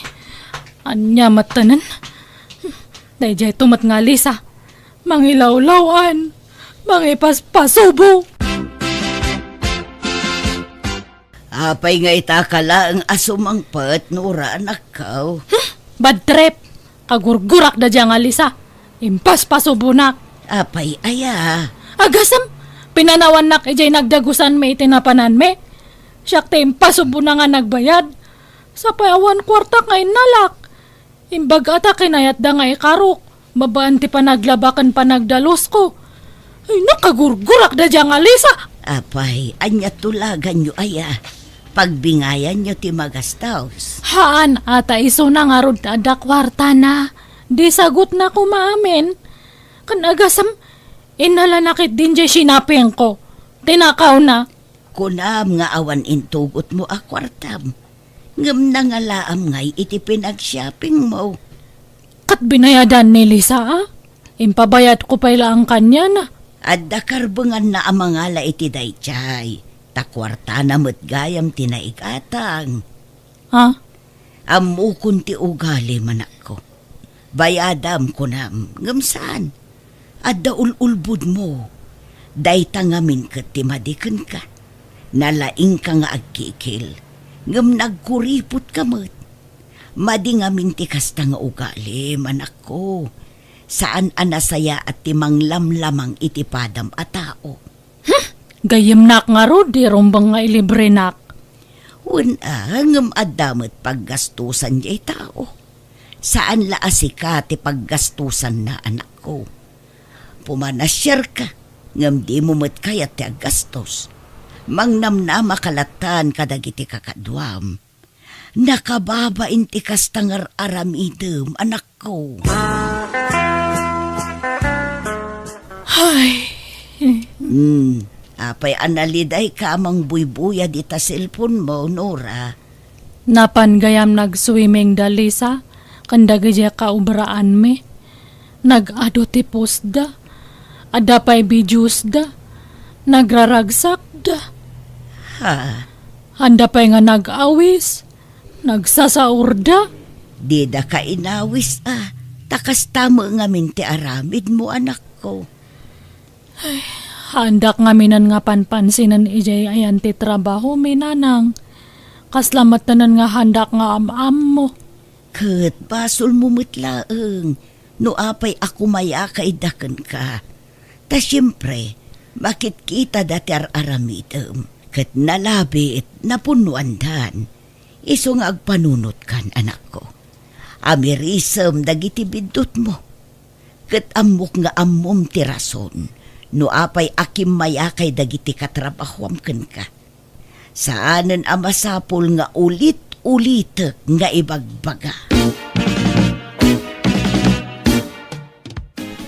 ania met tanen? Daydiay to met nga Lisa. Mangilawlaw-an, mangipaspasubo. Apay nga ita ka laeng a sumangpet, Nora, anakko? Hmm, bad trip. Kagurgurak da dia nga Lisa. Impaspasubonak. Apay aya? Agasem, pinanawannak idiay nagdagusanmi iti napananmi. Siak ti impasubona nga nagbayad. Sapay awan kuartak nga innalak. Imbag a ta kinayatda nga ikarok, babaen ti panaglaba ken panagdalusko. Ay, nakagurgurak da dia nga Lisa. Apay, ania tulaganyo aya? Pagbingayanyo ti magastos. Haan, a ta isuna ngarud ti adda kuartana. Di sagutna koma amin. Ken agasem, innalanak ket din diay sinapingko. Tinakawna. Kunam nga awan intugotmo a kuartam, ngem nangalaam ngay iti pinagshoppingmo. Ket binayadan ni Lisa, a? Impabayadko pay laeng kaniana. Adda karbenganna a mangala iti daydiay, ta kuartana met gayam ti naigatang. Ha? Ammokon ti ugalim, anakko. Bayadam, kunam, ngem saan. Adda ul-ulbodmo. Dayta ngamin ket ti madi kenka. Nalaingka nga agkikil, ngem nagkuripotka met. Madi ngamin ti kasta nga ugalim, anakko. Saan a nasayaat ti manglamlamang iti padam a tao. Hmm, gayyemnak ngarud ti rumbeng nga ilibrenak. Wen a, ngem adda met paggastosan diay tao. Saan la a sika ti paggastosanna, anakko. Pumanasiarka, ngem dimo met kayat ti aggastos. Mangnamnamaka lattan kadagiti kakaduam. Nakababain ti kasta nga ar-aramidem, anakko. Ay. Hmm, apay a nalidayka a mangbuybuyad ita cellphone mo, Nora? Napan gayam nag-swimming da Lisa, ken dagidiay kaobraanmi. Nag-adu ti postda. Adda pay videosda. Nagraragsakda. Ha? Anda pay nga nag-awis. Nagsasaurda. Dida ka inawis a, ta kasta met ngamin ti aramidmo, anakko. Ay, haandak ngaminen nga panpansinen idiay ayan ti trabahomi, nanang. Kasla metten nga haandak nga am-ammo. Ket basolmo met laeng no apay a kumayaka ida kenka. Ta siempre, makitkitada ti ar-aramidem, ket nalabit, napunnoandan. Isu nga agpanunotkan, anakko. Amirisem dagiti biddutmo. Ket ammok nga ammom ti rason no apay a kimmayakay dagiti katrabahuam kenka. Saanen a masapul nga ulit-ulitek nga ibagbaga.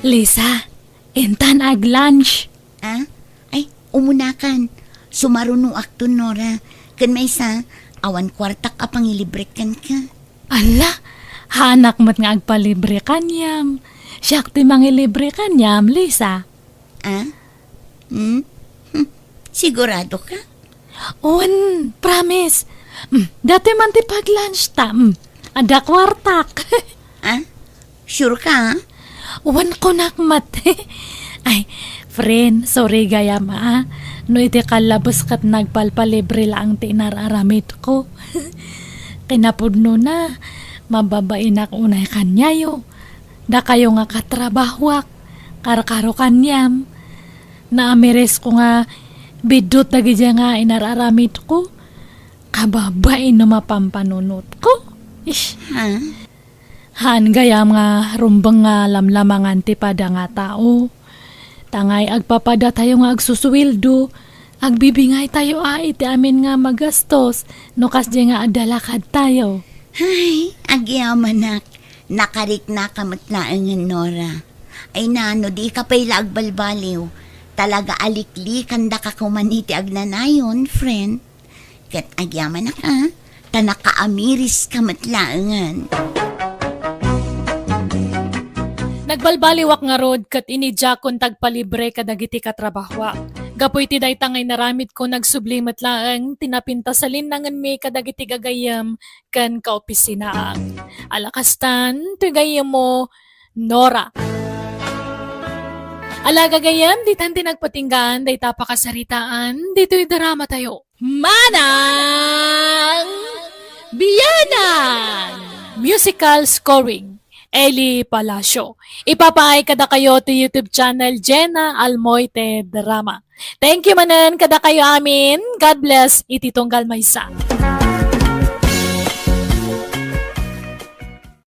Lisa, intan ag-lunch. Ah? Ay, umunakan. Sumarunoakton, Nora. Ken maysa, awan kuartak a pangilibrek kenka. Ala, haanak met nga agpalibre kaniam. Siak ti mangilibre kaniam, Lisa. Ah? Hmm? Hmm. Sigurado ka? Wen, promise. Hmm, datoy man ti pag-lunch ta. Hmm. Adda kuartak. Ah? Sure ka, ah? Wen, kunak met. Ay, friend, sorry gayam, ah. No iti kallabes ket nagpalpalibre laeng ti inar-aramidko. Kinapudnona, mababainak unay kaniayo. Dakayo nga katrabahuak, karkaro kaniam. Naamirisko nga biddut dagidiay nga inar-aramidko. Kababain no mapampanunotko. Ish. Ha? Haan gayam nga rumbeng nga lamlamangan ti pada nga tao. Tangay agpapadatayo nga agsusueldo, agbibingaytayo a iti amin nga magastos no kasdiay nga adda lakadtayo. Ay, agyamanak, nakariknaka met laengen, Nora. Ay na, no dika pay la agbalbaliw, talaga a liklikandaka koman iti agnanayon, friend. Ket agyamanak a, ta nakaamiriska met laengen. Nagbalbaliwak ngarud ket inidiakon ti agpalibre kadagiti katrabahuak. Gapu iti dayta nga inaramidko, nagsubli met laeng ti napintas a linnangenmi kadagiti gagayyem ken kaopisinaak. Ala kastan, ti gayyemmo, Nora. Ala gagayyem, ditan ti nagpatinggaan dayta a pakasaritaan ditoy dramatayo. Manang Bianang! Musical scoring, Eli Palacio. Ipapaay kadakayo ti YouTube channel Jenna Almoite Drama. Thank you manen kadakayo amin. God bless iti tunggal maysa.